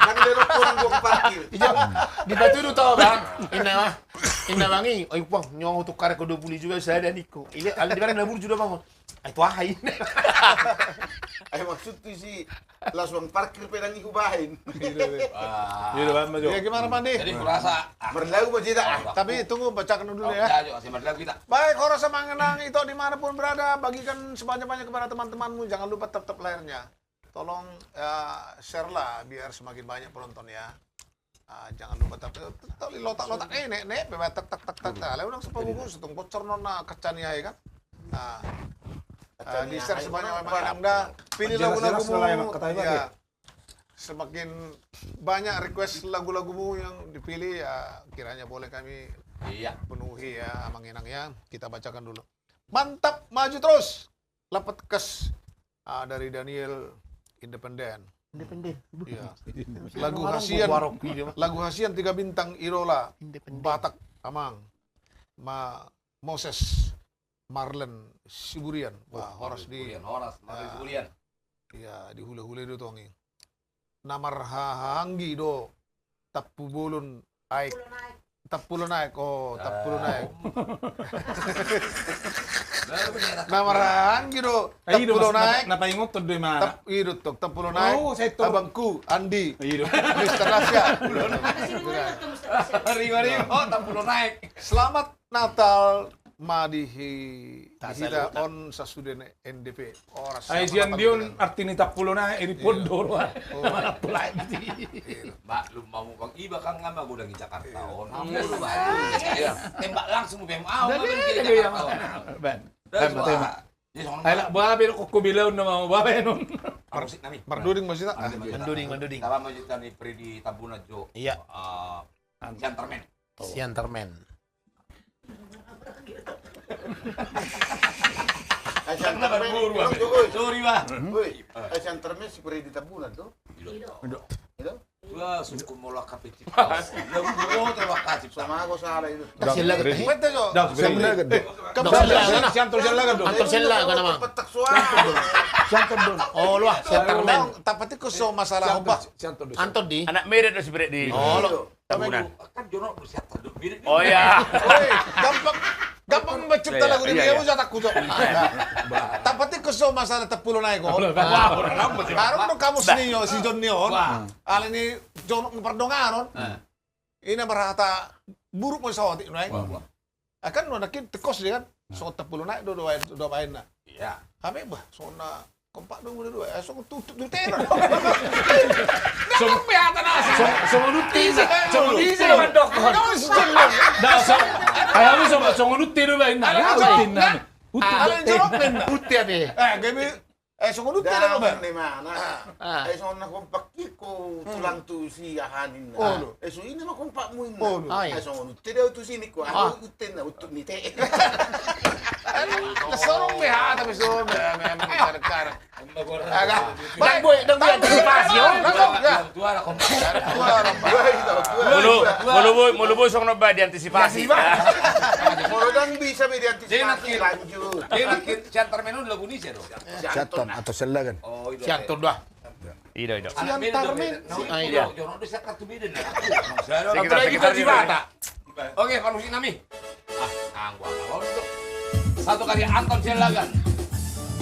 Kan dia orang pun gua parkir. Iya. Di Batu do tong, Bang. Inna. Inna mangi, oi puang, nyoho tu kareko dua puluh juga sada niko. Ile, ale di barang na burju do bangun. Ai tu aha i. Ai maksud tu si langsung parkir pedang i hubaen. Iya, Bang, maju. Ya, gimana, Mandi? Jadi kurasa, ah. Marlagu ma jeda, ah. Tapi tunggu, bacakan dulu ya. Baik, horas Amang Inang Ito di mana pun berada, bagikan sebanyak-banyak kepada teman-temanmu, jangan lupa tap-tap layarnya. Tolong, ya, share lah biar semakin banyak penonton ya. Ah, jangan lupa tap, tap, tap, lotak-lotak, eh, nek, nek, beba, tak, tak, tak, tak, tak. Lah, ulang sepuluh, setung bocor non, nah, kecania, ya kan? Nah, ah, di-share sebanyak memang enak dah. Pilih lagu-lagumu, ya. Semakin banyak request lagu-lagumu yang dipilih, ya, kiranya boleh kami penuhi ya, Amang Inang ya. Kita bacakan dulu. Mantap, maju terus. Lapat kes. Ah, dari Daniel Independen. Independen. Iya. Lagu hasian, lagu hasian tiga bintang idola Batak, Amang. Ma Moses Marlen Siburian. Wah, horas di Siburian, horas Marlen Siburian. Iya, di hula-hula itu, Tongi. Na marhahaanggi do Tampubolon Aek. Tampubolon Aek, oh, Tampubolon Aek. Na marhahaanggi do Tampubolon Aek. Na paingothon do imana. Tap-, i do tong, Tampubolon Aek. Oh, sai tong. Abangku, Andi. Mister Nasya. Ringo-ringo, Tampubolon Aek. Selamat Natal ma di hi-, di hita on sasude ni N D P. Horas. Ai sian dia on arti ni Tampubolon Aek, i di pondo roha. Maklum ma mukang iba kan nga magodang i Jakarta on. Tembak langsung be mau. Ai lak babe do kokko bilaon nama babe non. Marduding ma sita. Marduding, marduding. Taba ma jita ni Freddy Tambunan jo. Iya. Siantarmen. Siantarmen. Ai siantarmen. Sorry, Bang. Woi, ai siantarmen si Freddy Tambunan do. Ido. Wah, sungkun molo kapit. Lagu bobo terwakasip. Sama aku salah itu. Siantarmen. Siantarmen. Anton Siantarmen nama. Petak suara. Siantarmen. Oh, luah, Siantarmen. Tapi tiko so masalah obat. Anton di. Anak merit do si Freddy. Oh, lo. Tambunan. Kan Jono do Siantar do, mirip. Oh iya. Oi, gampang, gampang mencipta lagu di dia, usaha tak kucok. Tapi tiko so masalah Tampubolon Aek on. Harus do kamus ni yo, si Jon ni on. Alani Jono pardonganon. Ina berhata buruk mo saotik no. Akan nuaeng nangkin tekos dia kan. Songon Tampubolon Aek do, do baen, do baenna. Iya. Hape bah, songon na kompak do muna do. Eh, songon tutut do tera. Songon utti na. Songon utti na. Songon utti do baenna. Utti na. Utti ate. Eh, gabe Eh, songon utti do baen. Ni mana? Eh, songon na kompak i ko tulang tu si aha ninna. Eh, so ina ma kompakmu inna. Eh, songon utti do tu si ni ko. Utti na uttut ni te. Songon be hata be songon be, memang karek-karek. Dang boi, dang boi antisipasi, oh. Molo boi, molo boi songon be diantisipasi. Molo dang bisa be diantisipasi, lanjut. Siantarmen on lagu ni sia do. Sianton atau Siallagan. Oh, ido. Sianton dah. Ido, ido. Siantarmen. Oke, panusi nami. Satu kali Anton Siallagan.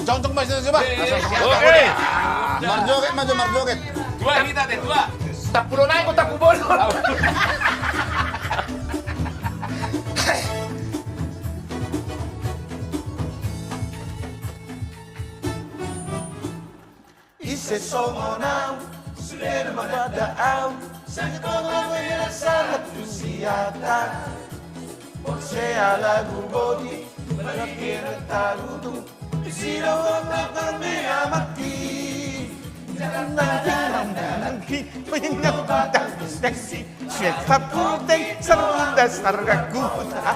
Jongjong masih coba. Oke. Marjoget, maju marjoget. Dua hita deh, dua. Tampubolon Aek, Tampubolon. Ise songon au, sude na mambada au, sai tonga mela sahat tu siatak. Porsea lagu boti, bagi kena tarutung, di sini doang na parmea mati. Jangan nangki, jangan nangki, minyak batang seksi, siap putih, serunda sarga kuta.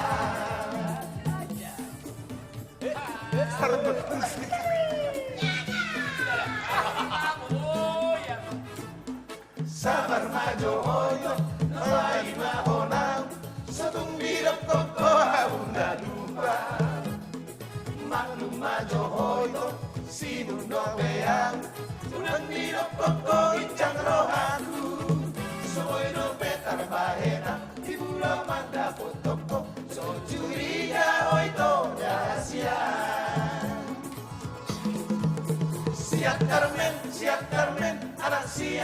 Sabar ma jo ho ito, na paima ho nang, so tung didok ho au na lupa. Maklum ma jo ho ito, sinun dope au, unang didok ho injang rohaku. So boi dope tarbahen au, di bula mandapot ho.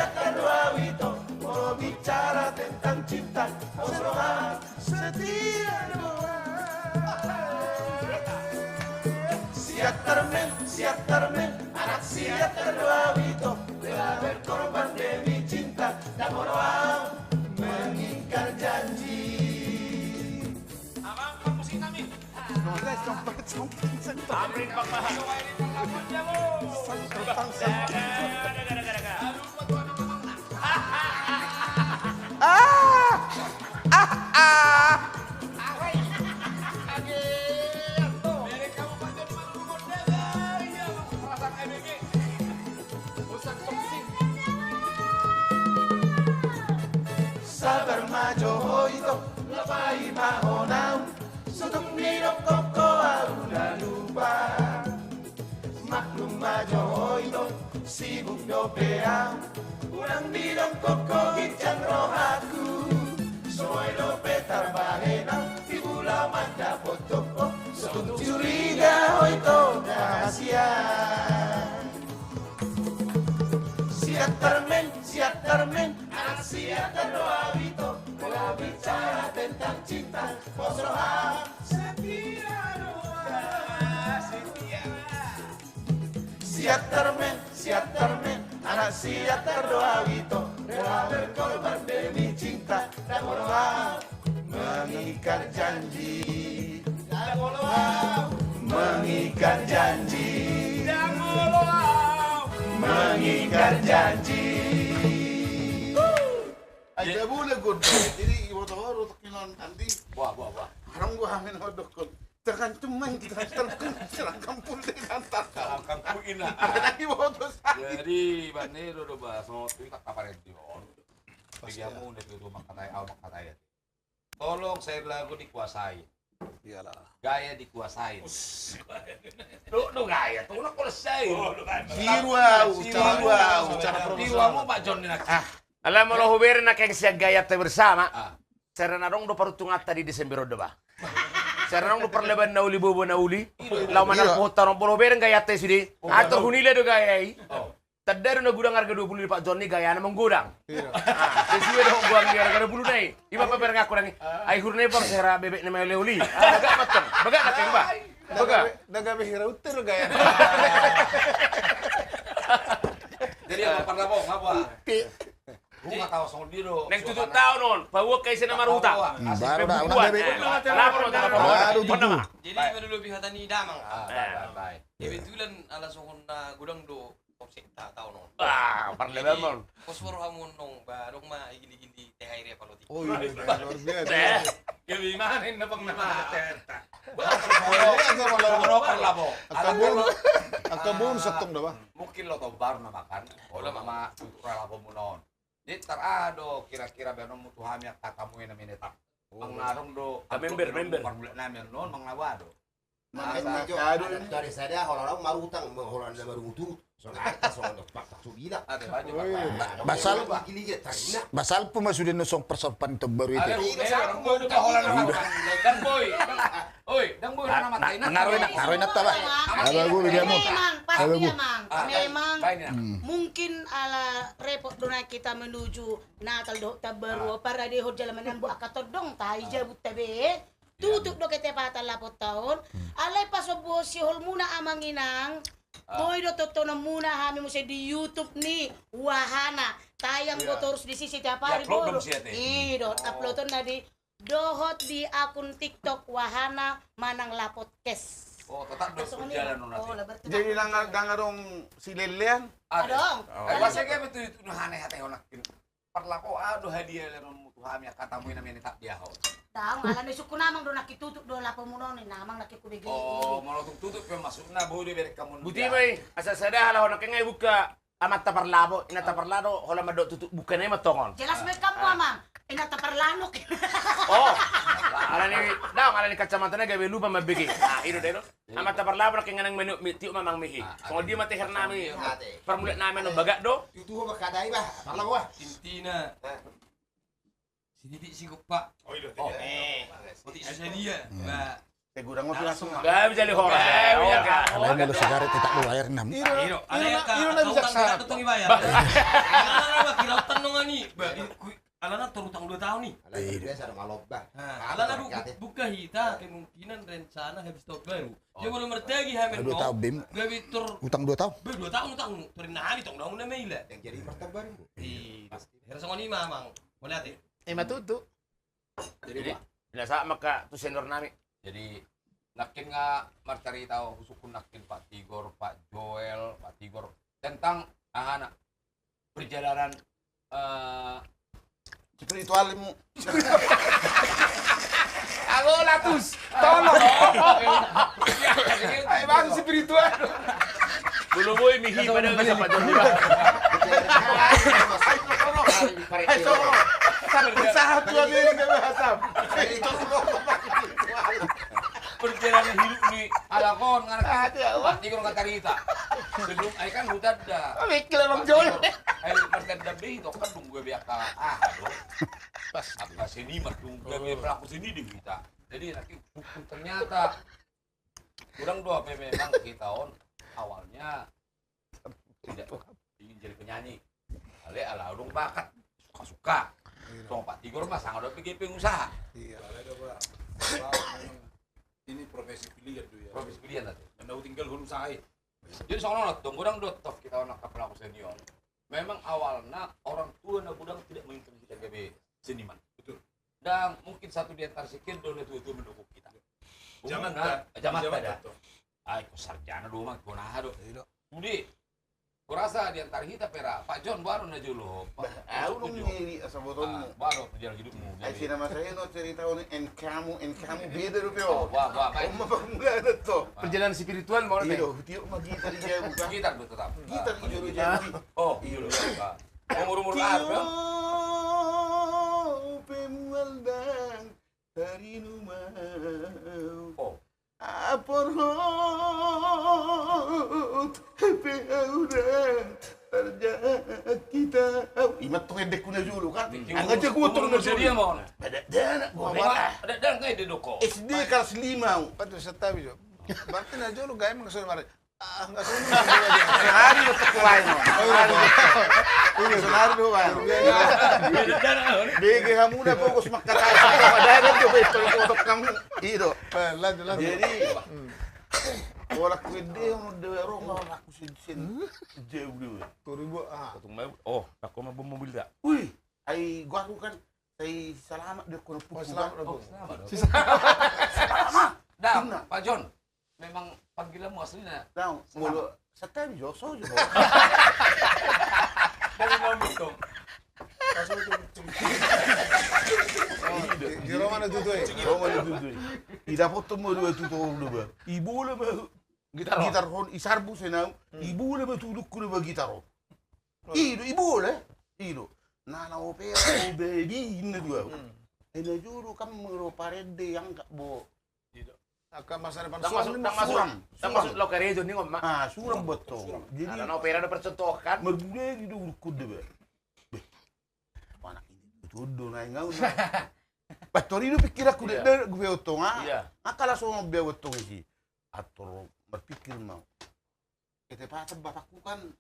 Siatar do au ito, molo bicara tentang cinta, poso au setia do au. Siatar men, siatar men, anak Siatar do au ito, rela berkorban demi cinta, ndang olo au mengingkar janji. Amang, amang musik nami. Amri Pakpahan. Ah! Ah! Ah! Sabar ma jo ho ito, labai ma ho naung, so tung didokkon ho au na lupa. Maklum ma jo ho ito, sibuk dope au, unang didokkon ho ginjang rohaku. So boi dope tarbahen au, di bula mandapothon ho, so tung curiga ho ito na hasian. Siatar men, Siatar men, anak Siatar do au ito, molo bicara tentang cinta, poso au setia do au. Siatar men, Siatar men, anak Siatar do au ito, rela berkorban demi cinta, ndang olo au mengingkar janji. Ndang olo au mengingkar janji. Ndang olo au mengingkar janji. Aja boleh gue. Jadi ibu tahu harus tekinan nanti. Wah, wah, wah. Harang gue hamil hodok. Tergantung main kita, tergantung serang kampung deh, kan, tak tahu. Serang kampung ina. Ada lagi mau tuh. Jadi, bane do do ba, so tu tak kabar dia. Pas dia mau dia tu makatai, au makatai. Tolong saya lagu dikuasai. Iyalah. Gaya dikuasai. Lu, lu gaya tuh, lu kuasai. Tiru au, tiru au. Tiru au, Pak John, ni nak. Ah. Ala molo hubereng na keng sian gaya te bersama. Ah. Sera na dong do paruntunganta di Desember on do ba. Sera na dong do parleban na uli, bobo na uli. Laho manang pohon taon on, molo hubereng gaya te sude. Ator hunila do gaya i. Tanda do na godang arga dua pulu di Pak John ni gayana manggodang. Sesuai do godang di arga dua pulu na i. Ima pabereng aku nang i. Ai hurna i bang sera bebek na mauli-uli. Bagak matang. Bagak na keng ba. Bagak. Daga behira utter gaya. Jadi apa parna bong apa? Bunga tahu songon dia do. Neng tutup taon on, pahuak kai sena maruta. Baru dah, udah bebek. Lapor, lapor. Baru tutup. Jadi ima dulu pihata ni damang. Kebetulan ala songon na godang do. Konsepta taon on. Ah, parleban. Pos baru hamu nong ba dong ma igil-igil di T H R apa lo ti. Oh iya, luar biasa. Gabe imana inna bang nama. Parlabo. Angka bonu, angka bonu settong da ba. Mungkin lo tau baru na makan. Olo ma tutu parlabo mu non. Di tar ado kira-kira baenonmu tu hami angka tamu na menetap. Mang na dong do. Member, member. Parmulak nami non mang na ba do. Dari sada holan marutang, holan na marutang. Songon arta songon do paktak so bilang. Basal, basal pun masuk di nosong persopan terbaru itu. Dang boi. Oi, dang boi. Ngaroi na, ngaroi na taba. Memang pasti memang. Memang mungkin ala repot do na kita menuju Natal dohot taon baru, para dihot jalaman yang buat katodong tai jabut tabe. Tutup do ketepatan lapor taon. Alai pas obo siholmuna amang inang. Boi do tontononmuna hami muse di YouTube ni wahana. Tayang do torus di sisi tiap hari boi do. I do uploadon na di dohot di akun TikTok wahana manang lapor kes. Oh, tetap do jalan. Jadi nang gangarong silelean. Adong. Masa gabe tu itu nuhana hata honak. Parlapo au do hadiah leronmu tu hami angka tamu na menetap di ahu. Dang, ala ni sukun amang do nangkin tutup do lapo munoni, amang nangkin kubege. Oh, molo tung tutup pe masukna boi do berek kamu. Buti mai, asa sada halaho nangkin ngai buka amanta parlapo, inanta parlapo, holan mandok tutup buka nai ma tongon. Jelas mai kamu amang, inanta parlapo. Oh, ala ni, dang, ala ni kacamatana gabe lupa mambege. Nah, i do dai do. Amanta parlapo nangkin nang menu mi tiuk mamang mihi. Songon dia ma teher nami. Parmulak nami anu bagak do. Tutu ho bakadai bah. Parlapo bah. Intina. Sititi sigompa. Oh, eh. Otik sadia. Bah. Sai godang ma pira suma. Gabe jadi horas. Gabe jadi horas. Alai molo sigaret tetap lu bayar enam. Iro, iro, iro na bijaksana. Alana ma kira utang nongan i. Alana tor utang dua taon i. Alana biasa ada malobba. Alana buka hita kemungkinan rencana habis tahun baru. Dia molo martagi hamin dua taon, Bim. Gabe tor utang dua taon. Be dua taon utang. Tor inna hami tong dong na maila. Yang jadi martagi baru. Iya. Hera songon i ma amang. Mauliate. Ima tutu. Jadi, jadi, biasa maka tu senior nami. Jadi, nangkin nga marcarita, husungkun nangkin Pak Tigor, Pak Joel, Pak Tigor, tentang ahana perjalanan, eh, spiritualmu. Halo, Latus, tolong. Ayo, Bang, spiritual. Belum boy, mihi pada nggak sempat jawab. Ayo, Bang. Ayo, Bang. Ayo, Bang. Sahat dua menit, nggak bahas, Bang. Perjalanan hidup ni, ala kon, ngarang. Aduh, Allah. Nanti kalau kata Rita. Sebelum, ayo kan hutan dah. Mikir, Bang Joy. Ayo, pas dan dambe itu, kan nunggu biar ka-, ah, aduh. Pas apa seni mah, nunggu biar pelaku seni di kita. Jadi, nanti buku ternyata Kurang dua pe memang kita on awalnya tidak ingin jadi penyanyi. Ale ala adong bakat, suka-suka. Iya. Tong Pak Tigor mah sanga dope pengusaha. Iya. Alai do, Bang. Memang ini profesi pilihan do ya. Profesi pilihan lah. Karena tinggal hon usaha i. Jadi songon on tong, godang do tong kita on angka pelaku seni on. Memang awalnya orang tua na godang tidak menginginkan kita gabe seniman. Betul. Dan mungkin satu di antara sekian do na tua-tua mendukung kita. Jaman na, jaman na da. Ai, ko sarjana do, Mang, ko naha do. Iya do. Sude, kurasa di antara hita pe ra, Pak John, baru na jolo. Bah, au dong ngeri asa botolmu. Baru perjalanan hidupmu. Ai, sina masa eno cerita on, en kamu, en kamu beda dope on. Wah, wah, baik. Oma pamula ada to. Perjalanan spiritual mau. Iya do, tiup ma gitar di jabu, kan? Gitar do tetap. Gitar di jolo jabu. Oh, iya do. Umur-umur berapa? Tiup pe mual dang. Tarinu ma au. Oh. Aporhot pe au da tarjangkit au. Ima tong endekku na jolo kan. Anggo jago tong na jolo. Dia mau. Ada anak gua. Ada anak ngai de doko. S D kelas lima au. Patu setabi jo. Berarti na jolo gaya mangkasih mari. Ah, nggak tahu. Sehari do toko baen. Sehari do baen. Bege hamu na pogos mangkatahon. Padahal do betul kotok kamu. Ido. Lanjut, lanjut. Jadi, bola ku gede, mau dewa roma aku sin sin. Jauh dulu. Turi gua, ah. Patung mau. Oh, aku mau mobil dah. Wih, ai gua aku kan. Sai selamat deh, kono putu. Selamat. Selamat. Dah, Pak John. Memang panggilanmu aslinya. Tahu, molo setabi jo, so jo. Dari Lombok dong. Di Roma na tutu e. Roma na tutu e. Idapothon ma dua tutu on do ba. Ibola ma gitar on, isarbu senau. Ibola ma tulukku do ba gitar on. Ido, ibola. Ido. Na na opera, obebi inna dua. Ena jolo kan mero parende angkat bo. Angka masa depan suram. Ndang masuk, ndang masuk. Suram. Ndang masuk lo karejo ni ngomong. Ah, suram betul. Jadi, karena opera ada percontohan. Margulali do urukku de be. Beh. Anak ini betul do naeng au. Betul itu pikiranku de, de gue otong ah. Iya. Angka langsung be otong isi. Atur marpikir mau. Ketepatan bapakku kan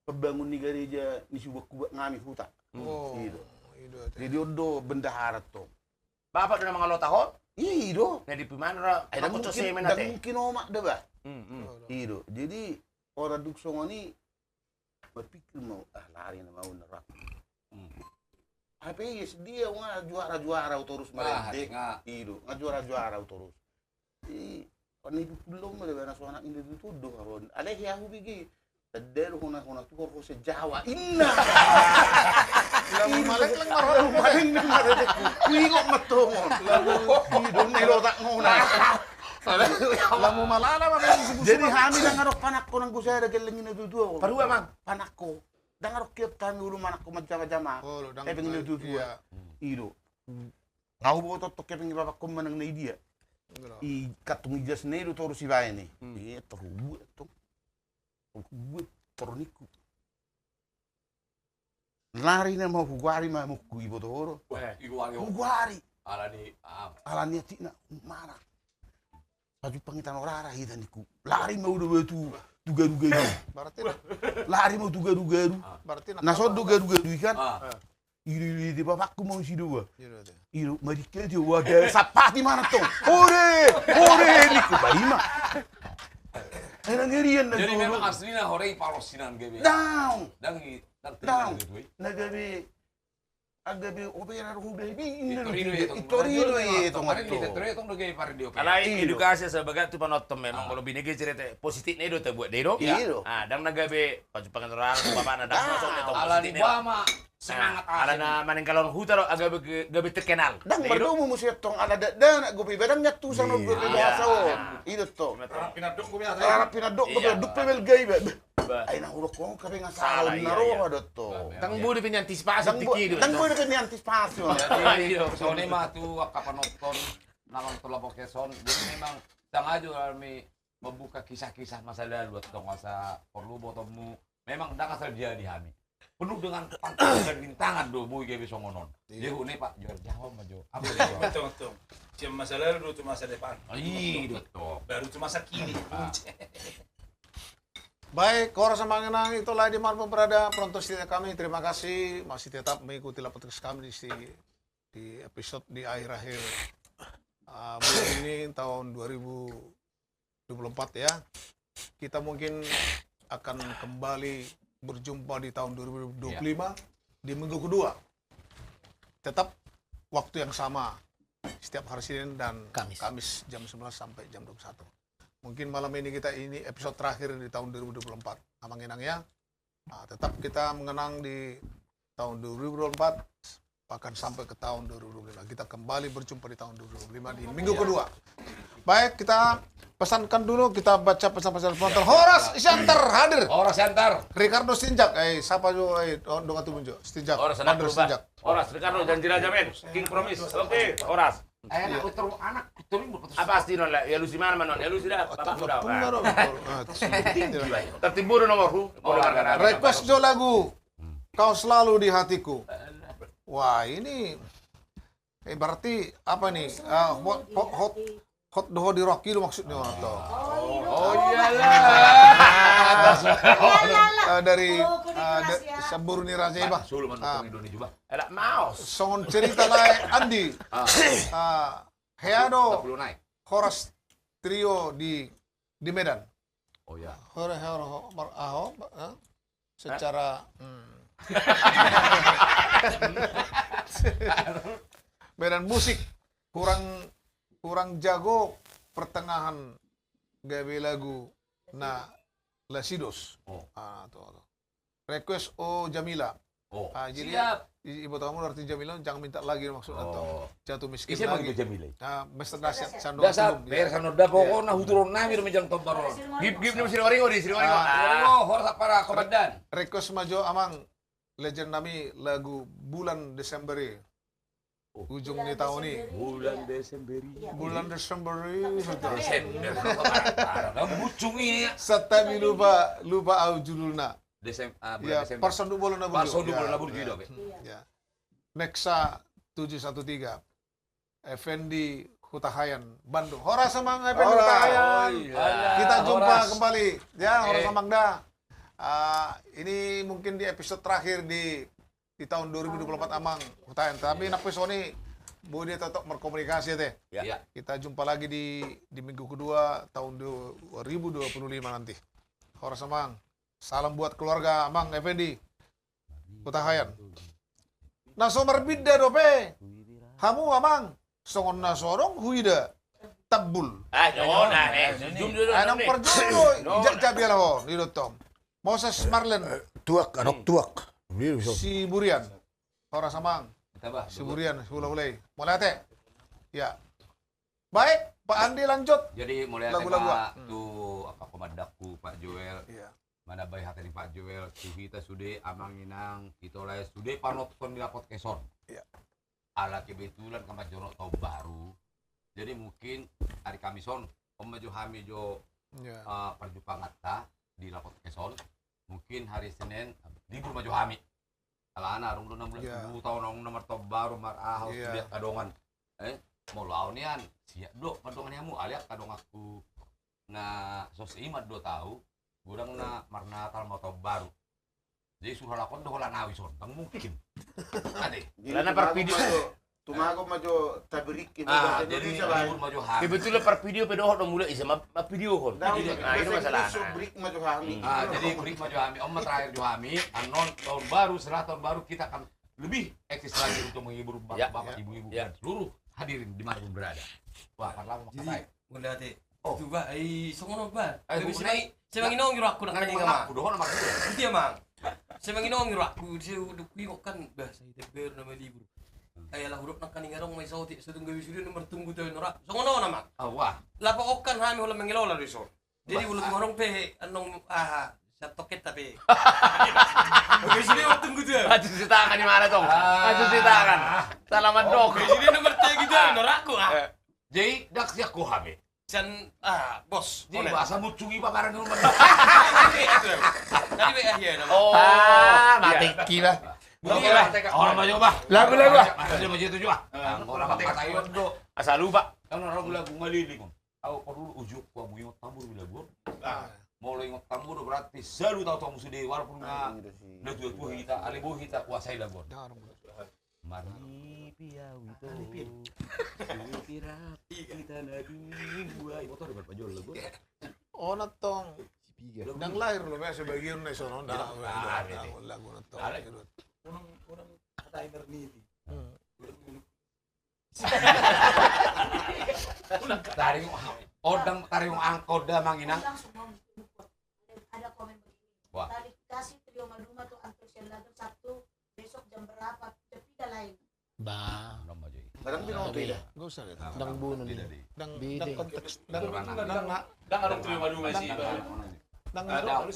pembangun ni gareja ni subak-kubak ngami huta. Oh, ido. Jadi on do bendahara tong. Bapak do na mangalota hon? Ido. Jadi pimana ra? Ai, ndang mungkin, ndang mungkin omak da ba. Ido. Jadi orang duk songon i marpikir mau, ah, lari na mau na rap. Hape yes dia nga juara-juara au torus marende. Ido, nga juara-juara au torus. I, on i pulung ma deba na so anak inda tutu do haron. Alai hea hubege. Tanda do hona, hona tu hor hose Jawa. Inna. Lamu maleng, lamu maleng. Kuingot ma tongon. Lamu. Idon na ilotak ngona. Lamu malala ma. Jadi hami ndang adong panakko nanggo sada gelleng inda tutu. Parua, Mang. Panakko. Ndang adong kiap hami ulu manakko manjama-jama. Tapi inda tutu. Ido. Nga huboto tong kepeng i bapakku manang na idia. I kantung ijasna i do torus ibaen i. Iya, torus buat tong. Torus buat, torus ningku. Lari na mau huguari ma mungku iboto ho do. Huguari. Alani, ah. Alani atik na, mana? Pajumpang i Tanorara hita ningku. Lari ma au do au tu, tu garu-garu. Berarti, lari ma au tu garu-garu. Ah. Berarti na, na son do garu-garu i kan. Ah. Ido, ido, ido, bapakku ma au sido ua. Ido, ido. Ido, marikka dia ua, ada sapati mana tong. Ore, ore, ningku, ba ima. Ai na ngerian na. Jadi memang asli na horeng i palos sinan gabe. Daong. Dang i, dang. Daong. Na gabe, gabe opera ro gabe, i Torino i, i Torino i, tong. Alai edukasi sebagai tu penonton memang, molo binege cerita positif na i do tabuat do i do. Iya. Ah, dang na gabe pajumpang Tanorara tu bapakna, dang na son do tong. Alani positif na i do. Semangat. Alana maninggalhon huta do, ah, gabe, gabe terkenal. Dang mardomu muse tong, ala dakdanak gabe, ba dang nian tusan on gabe bahasa on. Ido tong. Rap pinandok gabe, rap pinandok gabe, dupe belgai ba. Ai na hudok on gabe nga salah na roha do tong. Dang boi dope niantisipasi tiki do. Dang boi dope niantisipasi. Jadi, iyo, songon i ma tu angka penonton na manonton lapotkes on. Jadi memang sengaja kami membuka kisah-kisah masa lalu, tong, asa porlu botomu. Memang dang asal jadi hami. Penuh dengan tantangan dan rintangan do boi gabe songon on. Iya. Jadi, hune Pak Joel, jawab ma jo. Apa dia jawab? Betul, betul. Sian masa lalu do tu masa depan. Ah, iya, betul. Baru tu masa kini. Ah. Baik, horas amang inang, itulah di mana pun berada penonton setia kami. Terima kasih masih tetap mengikuti lapotkes kami di si-, di episode di akhir-akhir, ah, bulan ini, tahun dua ribu dua puluh empat, ya. Kita mungkin akan kembali berjumpa di tahun dua ribu dua puluh lima, di minggu kedua. Tetap waktu yang sama, setiap hari Senin dan Kamis. Kamis jam sebelas sampai jam dua puluh satu. Mungkin malam ini kita, ini episode terakhir di tahun dua ribu dua puluh empat. Amang inang, ya. Nah, tetap kita mengenang di tahun dua ribu dua puluh empat, bahkan sampai ke tahun dua ribu dua puluh lima. Kita kembali berjumpa di tahun dua ribu dua puluh lima di minggu kedua. Baik, kita pesankan dulu, kita baca pesan-pesan penonton. Horas Siantar hadir. Horas Siantar. Ricardo Sitinjak, eh, siapa jo, eh, dongan tubu jo. Sitinjak. Horas, anak Sitinjak. Horas, Ricardo, Janji Raja, men. King Promise. Oke, horas. Anak, anak, apa asli non, ya lu si mana, non? Ya lu sudah, bapak sudah. Tertimbur nomor hu. Request jo lagu Kau Selalu di Hatiku. Wah, ini, eh, berarti apa nih? Ah, hot, hot, hot, hot doho di Rocky lu maksudnya, atau? Oh, iyalah. Eh, dari, eh, da-, Samburu ni Raja Iba. Sulu manonton Indonesia juga. Elak maos. Songon cerita lae, Andi. Ah. Ah, hea do. Horas Trio di, di Medan. Oh, ya. Hore, hore, ho-, mar-, aho, ba-, eh? Secara, hmm. Medan musik kurang, kurang jago pertengahan gabe lagu na lasidos. Oh. Ah, tuh, tuh. Request O Jamila. Oh, ah, jadi siap. I-, ibotomu arti Jamila, jangan minta lagi maksudna, oh, tuh. Jatuh miskin lagi. Ise mangido Jamila i? Ah, Mister Dasyat, Sandok Dasyat, Tulung, ya. Ber Sandok da, pokokna huturon nami do mejang Tombar on. Gip, gip ni Sriwaringo di, Sriwaringo. Ah. Sriwaringo, horas apara komandan. Request ma jo amang, legend nami, lagu Bulan Desember i. Oh. Ujung ni tahun i. Bulan Desember i. Bulan Desember i. Desember. Parah, parah. Bucung i. Setemi lupa, lupa au judulna. Desem-, ah, bulan Desember. Parsonduk Bolon na burju. Parsonduk Bolon na burju, iya. Ya. Nexa tujuh satu tiga. Effendi Hutahaean, Bandung. Horas amang Effendi Hutahaean. Oh, iya. Kita jumpa kembali. Ya, horas amang da. Ah, ini mungkin di episode terakhir di di tahun dua ribu dua puluh empat, Amang Hutahaean. Tapi nang pe songon i, boi dia tetap berkomunikasi, ya, Te? Ya. Kita jumpa lagi di, di minggu kedua tahun dua ribu dua puluh lima nanti. Horas, Amang. Salam buat keluarga Amang Effendi Hutahaean. Na so marbinda dope hamu, Amang. Songon na so adong huida tambul. Ah, jom, nah, eh, jom, jom, jom, ai nang parjolo, ijak jabi ala ho, didok tong. Moses Marlen. Eh, tuak, adong tuak. Siburian. Horas amang. Siburian, hulahula i. Mauliate. Ya. Baik, Pak Andi lanjut. Jadi, mauliate, lagu-lagu, Pak, tu angka komandangku, Pak Joel. Iya. Manambai hata ni Pak Joel, tu hita sude amang inang, hita lae sude panonton ni podcast on. Iya. Ala kebetulan kan manjorok taon baru. Jadi mungkin hari Kamis on, on ma jo hami jo, iya, eh, parjumpanganta di podcast on. Mungkin hari Senin, libur ma jo hami. Alana, adong do na mulak tu huta on, adong na martaon baru, maraha, iya, tu dia adongan. Eh, molo au nian, siap do mandongani hamu, alai angka donganku na so seiman do tahu, godang na marnatal ma taon baru. Jadi suruh lakon do holan au dison, ndang mungkin. Ade. Jadi karena tumagon parpidio ma jo, tumagon ma jo tabrik, ah, bahasa jadi Indonesia, libur ma jo hami. Kebetulan parpidio pe dohot do mulai ise ma, ma videohon. Nah, jadi, nah, ini bahasa masalah. Inggris, so break ma jo hami. Hmm. Ah, jadi break ma jo hami. On ma terakhir jo hami. Annon tahun baru, setelah tahun baru kita akan lebih eksis lagi untuk menghibur bap-, ya, bapak, ya, ibu-ibu, ya, dan seluruh hadirin di mana pun berada. Wah, parlamu. Jadi, makatai. Mauliate. Oh. Itu, Bah, ai songon on, Bah. Eh, tapi bukan semang-, ai. Semang inong iro aku nak, nang kali, Mang. Aku dohon, Mang. Itu ya, Mang. Semang inong iro aku, dia udah kuingok kan, Bah, saya teber nama libur. Hmm. Kayak lah huruf nak kaning adong mai saotik, sedung gawe sudah nomor tunggu tahu norak. Songon on, Mang. Ah, wah. Lapa okan hami holan mengelola resort. Jadi, bah, ulut ngorong pe, anong, aha, siap toket tapi. Oke, sini waktu tunggu tuh. Ah, cuci tangan di mana, Tong? Ah, cuci tangan. Salah mandok. Oke, sini nomor tiga gitu, ah, norakku, ah. Eh. Jadi, dak siap ko habe. San, ah, bos. Jadi, bahasa mucungi paparan rumah. Tadi be, ah, iya, nama. Oh, ah, mati ki, bah. Oke, lah. Orang maju, bah. Lagu, lagu, bah. Maju, maju, tujuh, bah. Ah, orang mati kata Yondo. Asal lupa. Kan orang lagu ngaliling. Au porlu ujuk ku amu ingot tambur bila gor. Ah. Molo ingot tambur berarti selalu tahu tamu sude walaupun na, na tua-tua hita, ale bo hita kuasai lagu on. Marnipi au ito. Marnipi rap kita na dua. Imo tadi berpajol lagu on. Ona tong. Ndang lahir lo biasa bagian na sono. Ndang lagu na tong. Orang, orang kata Marnipi. Taring, odang taring angkot da manginang. Langsung mau. Ada, ada komen begini. Wah. Tali kasih Trio Maduma tuh antusias lagi Sabtu besok jam berapa? Jam tiga lain. Bah. Kadang binoto ya. Enggak usah gitu. Ndang bunuh nih. Ndang, ndang konteks, ndang, ndang, ndang ada Trio Maduma sih. Ndang, ndang,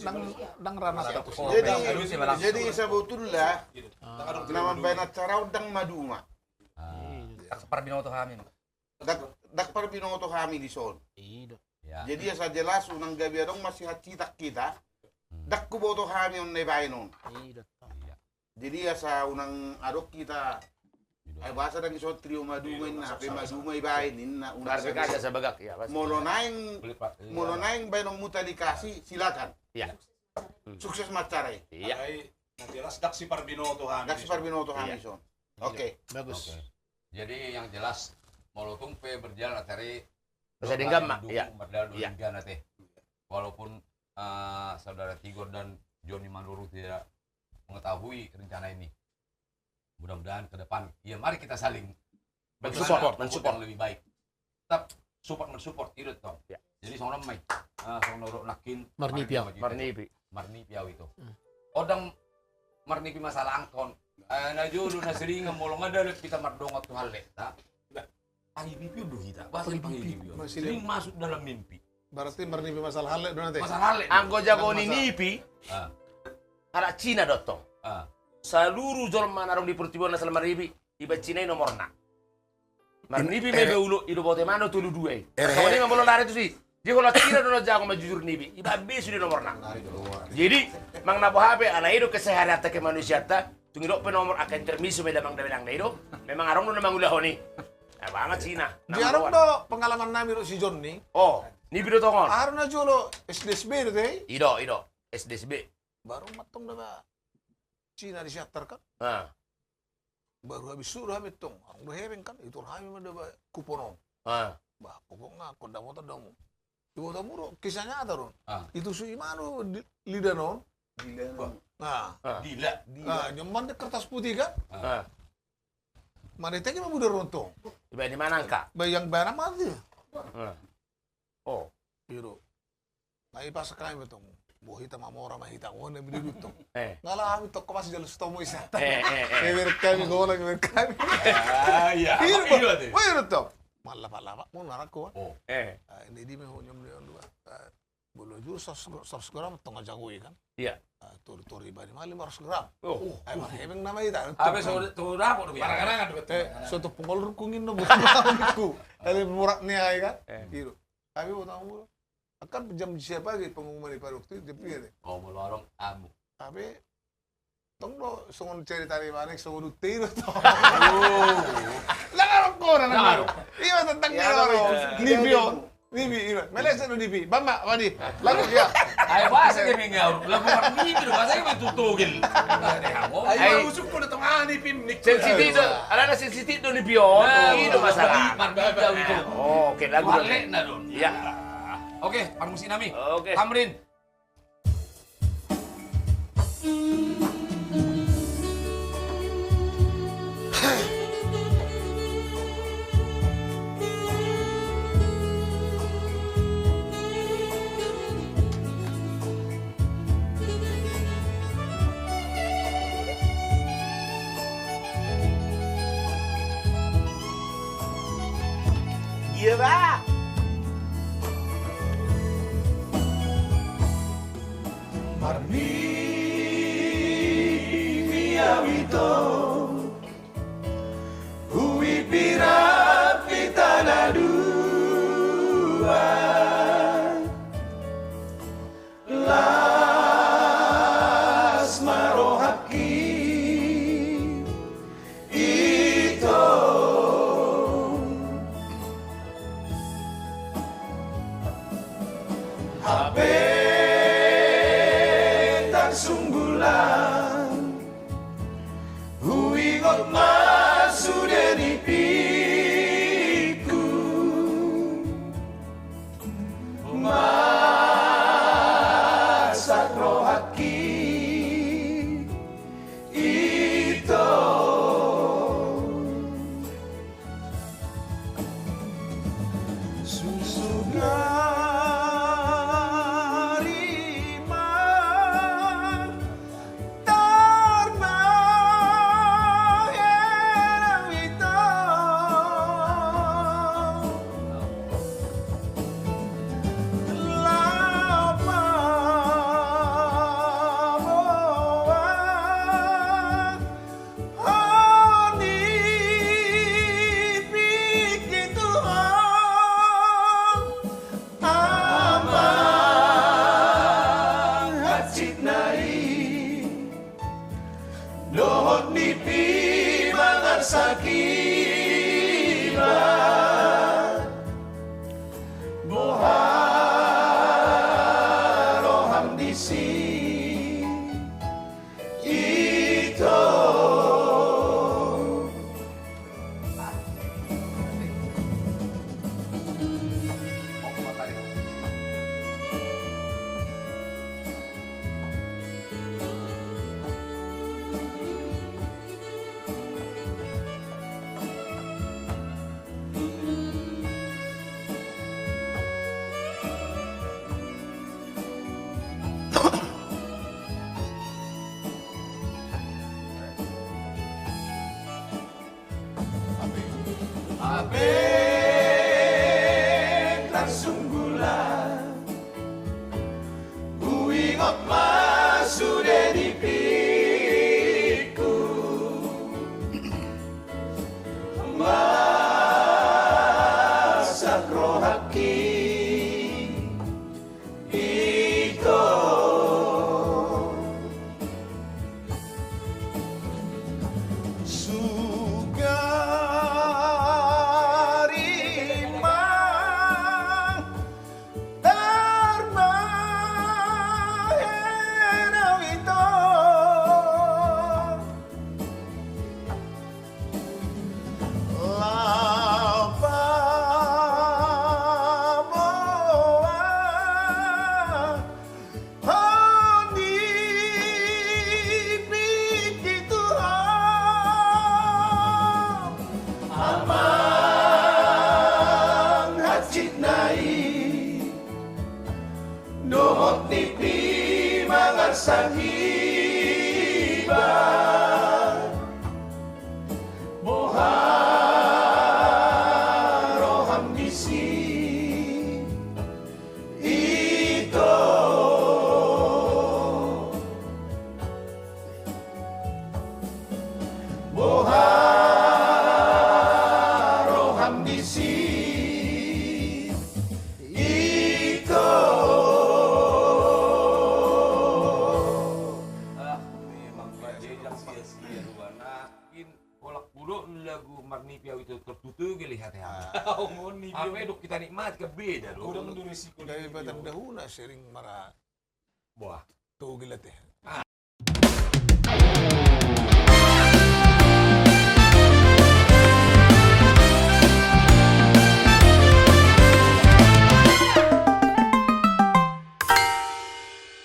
ndang ranah. Jadi, jadi sebetulnya nama baen acara on ndang Maduma. Ah. Iya. Dak parbinoto hami. Dak, dak parbinoto hami dison. Iya. Jadi asa jelas unang gabe adong masihat citak kita. Hmm. Dak huboto hami on na ibaen on. Iya. Jadi asa unang adong kita. Ai bahasa ndang dison Trio Maduma inna, hape Maduma ibaen inna, unang. Molo naeng, molo naeng baenonmu tali kasih, silakan. Iya. Sukses ma acara i. Iya. Alai na jelas dak siparbinoto hami. Dak siparbinoto hami dison. Oke. Bagus. Oke. Jadi yang jelas molo tung pe berjalan acara i, masa denggan ma, iya. Mardalan denggan ate. Walaupun, eh, saudara Tigor dan Joni Manurung tidak mengetahui rencana ini. Mudah-mudahan ke depan, ya mari kita saling support, support yang lebih baik. Tetap support, mensupport, i do tong. Ya. Jadi songon on ma i. Ah, songon na hudok nangkin. Marnipi au. Marnipi. Marnipi au ito. Hmm. Odang marnipi masalah angkon. Eh, na jolo na sering molo nga dalan hita mardongan tu halle. Pangipipion do hita. Bahasa pangipipion. Sering masuk dalam mimpi. Berarti marnipi masalah halle do nanti. Masalah halle. Anggo jago ni nipi. Ah. Halak Cina do tong. Ah. Seluruh jolma na adong di portibi on na sala marnipi, iba Cina i nomorna. Marnipi ma iba ulo, i do bote mano tolu dua i. Songon i ma molo lari tu si. Jadi halak Cina do na jago manjujur nipi. Iba be sude nomorna. Jadi, manang na boha pe, ala i do keseharianta kemanusiaanta, tung idok pe nomor angka intermiso ma i damang dainang na i do. Memang adong do na mangulahon i. Abang Cina. Di adong do pengalaman nami do si Joni. Oh, nipi do tong on. Adong na jolo S D S B do te. I do, i do. S D S B. Baru ma tong daba Cina disiantar kan. Ah. Baru habis suruh hami tong. Adong do hepeng kan. Itor hami ma daba kupon on. Ah. Bah, pokokna angkon dapotan do hamu. Iboto hamu do, kisah nyata do on. Ah. Itusuk i ma do lidan on. Lidan on. Nah. Ah. Dila. Dila. Nah, nyoman de kertas putih kan. Ah. Mana tegi ma budar on tong. Iba di mana angka? Ba yang mana mati. Ah. Oh. Iya do. Nah, i pas kami tong. Bo hita mamora ma hita ngone beli dutong. Eh. Ngala hami toko masih jalur setomo isa. Eh, eh, eh. Ngeber kami, gola ngeber kami. Ah, iya. Iya, apa, iya, iya, tong. Malapa-lapa mau narak ko. Oh. Eh. Ah, ini di me honyom dia dua. Ah, bolo jur seratus gram tong aja gue kan. Iya. Ah, tori-tori bani mali lima ratus gram. Oh. Ai, mana hepeng nama ita. Apa so tu dapur do biar. Mana kan ada betul. Eh, so tu pengol rukungin no bukan ku. Ada murah nih ai kan. Eh. Gitu. Tapi mau tahu. Akan jam siapa lagi pengumuman di Padok tu, jam tiga deh. Oh, molo adong amu. Tapi tong do songon cerita ni manek songon utte i do tong. Oh. Nang adong ko nang. Nang Nipi on. Nipi, ima. Meleset do nipi. Bamma, wadi. Lagu, ya. Ai, bahasa dia mengau. Lagu nipi do, bahasa dia betul togel. Ai, ai, usuk ko na tongah nipi, nipi. Sensitif do. Alana sensitif do nipi on. Nah, i do masalah. Marbi, marbi, itu. Oh, oke, lagu. Walek na do. Ya. Oke, parmusik nami. Oke. Tamrin. Iya, Bang. Marmimia wito, hui pira pita na dua. Las ma rohangki ito. Hape tarsunggulan, huingot ma sude nipingku. Masak rohangki ito. Susugari ma. Amang hansit nai, dohot nipi mangarsak iba. Boha roham disi ito. Hape tarsunggulan, huingot ma sude nipingku. Masak rohangki ito. Sugari ma. Amang hansit nai, dohot nipi mangarsak iba. Boha roham disi ito. Boha roham disi ito. Ah, memang raja yang sia-sia dua nakin. Holan hudok lagu marnipi au i, totogel i hata hami. Au ma on nipi au. Apa dok kita nikmati kan beda do. Godang do resiko. Gabe patandahuna sering mara. Boa. Togel ate.